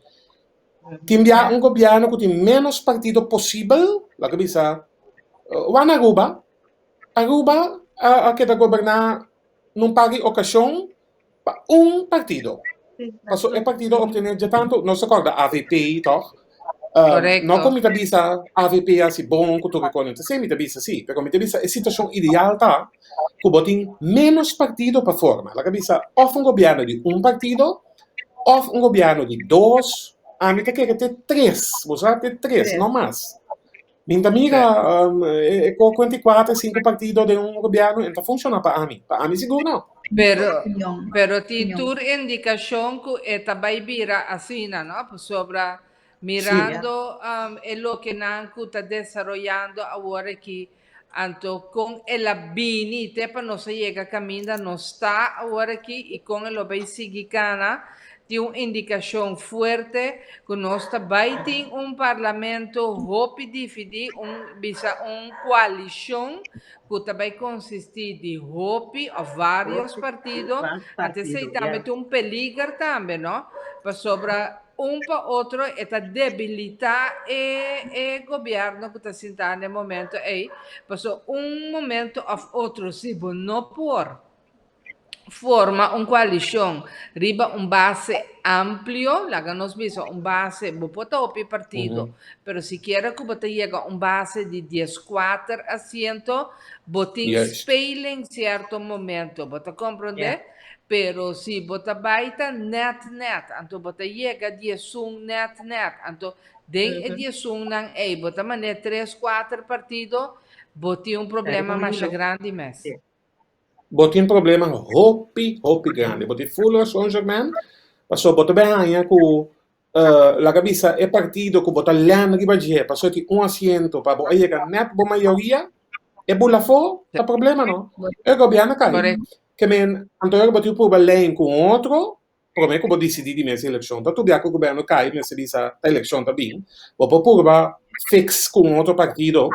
Tin bia un gobierno cu tin menos partido posibel, laga bisa, wak na Aruba. Aruba a keda goberna nun par di ocasion pa un partido. Paso e partido a obtene dje tanto, nos ta corda avp toch? No cu mi ta bisa avp a haci bon cu tur e cosnan, ta mi ta bisa si, pero mi ta bisa e situacion ideal ta cu bo tin menos partido pa forma. Laga bisa of un gobierno di un partido of un gobierno di dos, ami ta kere te tres, bo sa te tres, no mas. Mi ta mira e 44, 5 partido den un gobierno en ta funciona pa ami. Pa ami sigur no. Pero, pero tin tur indicacion cu e ta bay bira asina, no? Pasobra mirando e lokenan cu ta desaroyando awor aki, anto con el a bini te pa nos a yega caminda nos ta awor aki y con e lo bay sigui cana. Tin un indikashon fuerte ku nos ta bai tin un parlamento hopi dividí, un bisa un koalishon ku ta bai konsistí di hopi òf vários partido. Anto esei tambe ta un peliger tambe, no? Pasobra un pa otro e ta debilitá e e gobièrnu ku ta sintá na e momento ei. Pasobra un momento òf otro si bo no por forma un koalishon riba un base amplio, laga nos bisa un base, bo por ta hopi partido, pero sikiera ku bo ta yega un base di dieskuater asiento, bo tin speling sierto momento, bo ta komprondé? Pero si bo ta bai ta nèt nèt, anto bo ta yega diesun nèt nèt, anto den e diesunnan ei bo ta manera tres kuater partido, bo tin un problema masha grandi mes. Bo tin problema hopi, hopi grandi. Bo tin full rason, Germain. Pasobra bo ta bay haña ku laga bisa e partido ku bo ta lèn riba dje pasobra tin un asiento pa bo a yega nèt bo mayoria, e bula afó, ta problema no. E gobièrnu kai. Ke men, anto ora bo tin purba lèn ku un otro, Promé ku bo disidí di mes elekshon ta tur bia ku gobièrnu kai mester bisa ta elekshon ta bin, bo por purba fix ku un otro partido,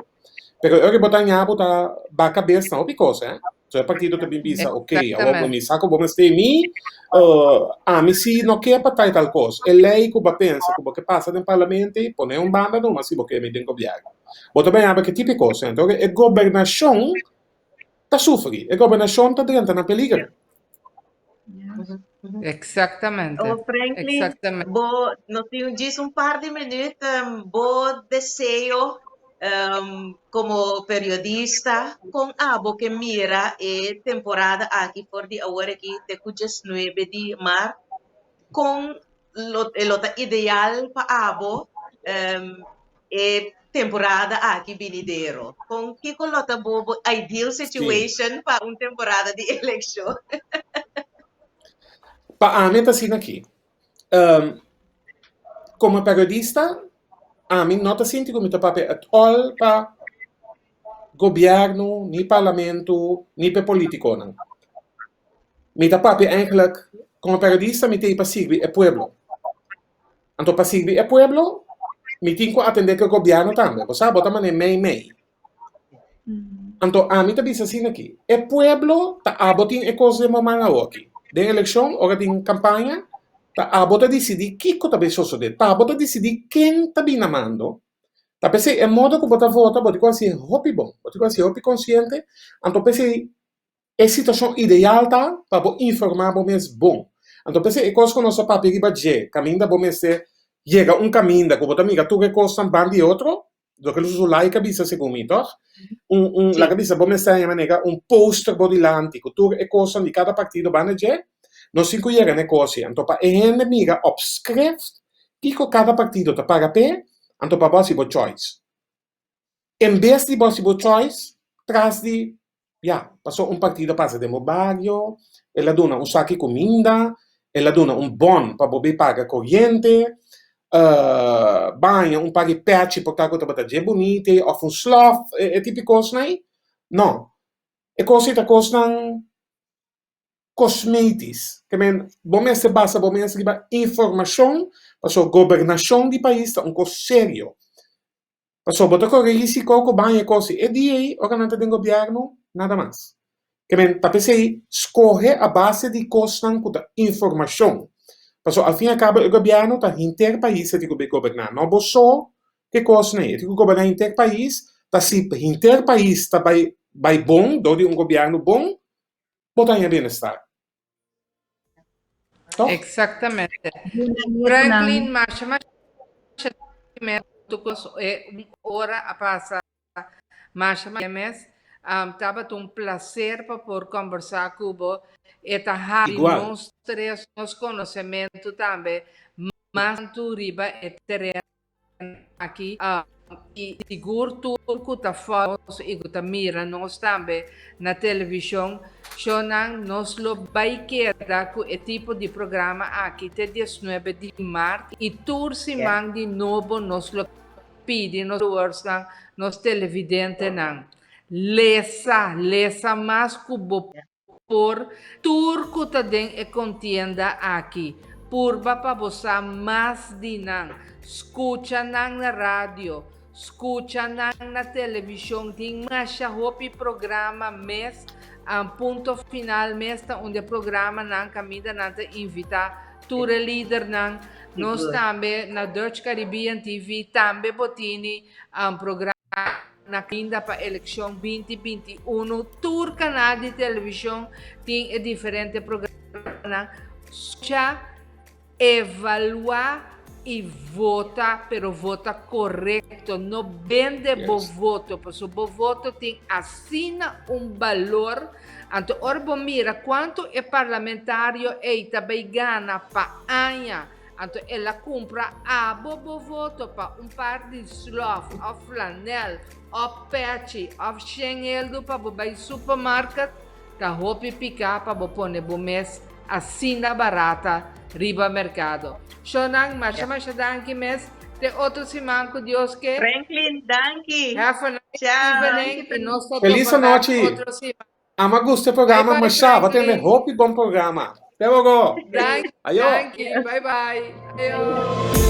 pero e ora bo ta haña bo ta baka bes na hopi kos eh. So e partido ta bin bisa ok awor bo mi sa ku bo mester mi, ami si no ke pa tal tal kos, e lei ku bo a pensa ku bo ke pasa den parlamento ei pone un banda numa si bo ke mi den gobièrnu. Bo ta bin haña ke tipo di kos, enton e gobernashon ta sufri, e gobernashon ta drenta na peliger. Exactamente. Oh, Franklin, Exactamente. bo nos tin djis un par di minuut, bo deseo como periodista, con abo ke mira e temporada aki for di awor aki te ku diesnuebe di maart, con lo e lo ta ideal pa abo e temporada aki binidero? Kon kiko lo ta bo bo ideal situation pa un temporada di elekshon? Pa ami ta asina aki. Komo periodista ami no ta sinti ku mi ta papia at all pa gobièrnu, ni parlamento, ni pa e politikonan. Mi ta papia eigenlijk, komo periodista mi ta ei pa sirbi e pueblo. Anto pa sirbi e pueblo, mi tin ku atendé ku e gobièrnu tambe. Bo sa, bo ta manera mei mei. Anto ami ta bisa asina aki, e pueblo ta abo tin e kos den bo man awoki. Den elekshon, ora tin kampaña, ta abo ta disidí kiko ta bai sosodé. Ta abo ta disidí ken ta bin na mando. Ta p'esei e modo ku bo ta vota, bo tin ku hasié hopi bon, bo tin ku hasié hopi konsiente. Anto p'esei E situashon ideal ta pa bo informá bo mes bon. Anto p'esei e kos ku nos a papia riba dje, kaminda bo mester yega un kaminda ku bo ta mira tur e kosnan ban di otro, loke lo Zulaika bisa segun mi, tòg? Un un laga bisa bo mester haña manera un poster bo dilanti ku tur e kosnan di kada partido banda dje, nos tin ku yega na e kos ei. Anto pa e hende mira op schrift kiko kada partido ta para p'e, anto pa bo hasi bo choice. En bes di bo hasi bo choice tras di, ya, pasobra un partido a pasa den bo bario, el a duna un saki kuminda, el a duna un bon pa bo bay paga koriente, baña un par di pechi por ta ku tabata dje bunita òf un slòf, e tipo di kosnan ei. No, e kos ei ta kosnan kosmetis. Ke men, bo mester basa bo mes riba informashon, pasobra gobernashon di pais ta un kos serio. Pasobra bo ta kore risiko ku baña e kos e dia ei ora nan ta den gobièrnu, nada mas. Ke men ta p'esei skohe a base di kosnan ku ta informashon. Pasobra al fin al kabo e gobièrnu ta henter pais e tin ku bin goberná, no bo so ke kosnan ei. E tin ku goberná henter pais, ta si henter pais ta bai bai bon dor di un gobièrnu bon, bo ta haña bienestar. Toch? Exactamente. Franklin, masha masha un ora a pasa masha masha mes. Tabata un placer pa por conversa cu bo. E ta habri nos tres nos conocemento tambe mas tantu riba e tereno aki y sigur tur cu ta follow nos y cu ta mira nos tambe na television, shownan, nos lo bay keda cu e tipo di programa aki te diesnuebe di maart y tur siman di nobo nos lo pidi nos viewersnan, nos televidentenan, lesa, lesa mas cu bo por tur ku ta den e kontienda aki. Purba pa bo sa mas di nan. Skucha nan na radio, skucha nan na televishon. Tin masha hopi programa mes. Punto Final mes ta un di e programanan kaminda nan ta invitá tur e lidernan. Nos tambe na Dutch Caribbean TV tambe bo tini programa na kaminda pa elekshon 2021. Tur kanal di televishon tin e diferente programanan. Skucha, evaluá i vota, pero vota korekto. No bende bo voto, pasobra bo voto tin asina un balor. Anto ora bo mira kuantu e parlamentario ei ta bai gana pa aña, anto el a kumpra abo bo voto pa un par di slof òf flanèl òf pèchi òf shen eldu pa bo bai supermarket, ta hopi piká pa bo pone bo mes asina barata riba merkado. Shownan, masha masha danki mes. Te otro siman ku Dios ke. Franklin, danki. Have a nice Ciao. evening y nos ta Feliz topa bek anochi. otro siman. Ama gusta e Bye programa bye masha. Bo tene Franklin. hopi bon programa. Te luego. Danki, Ayo. danki. Bye bye. Ayo.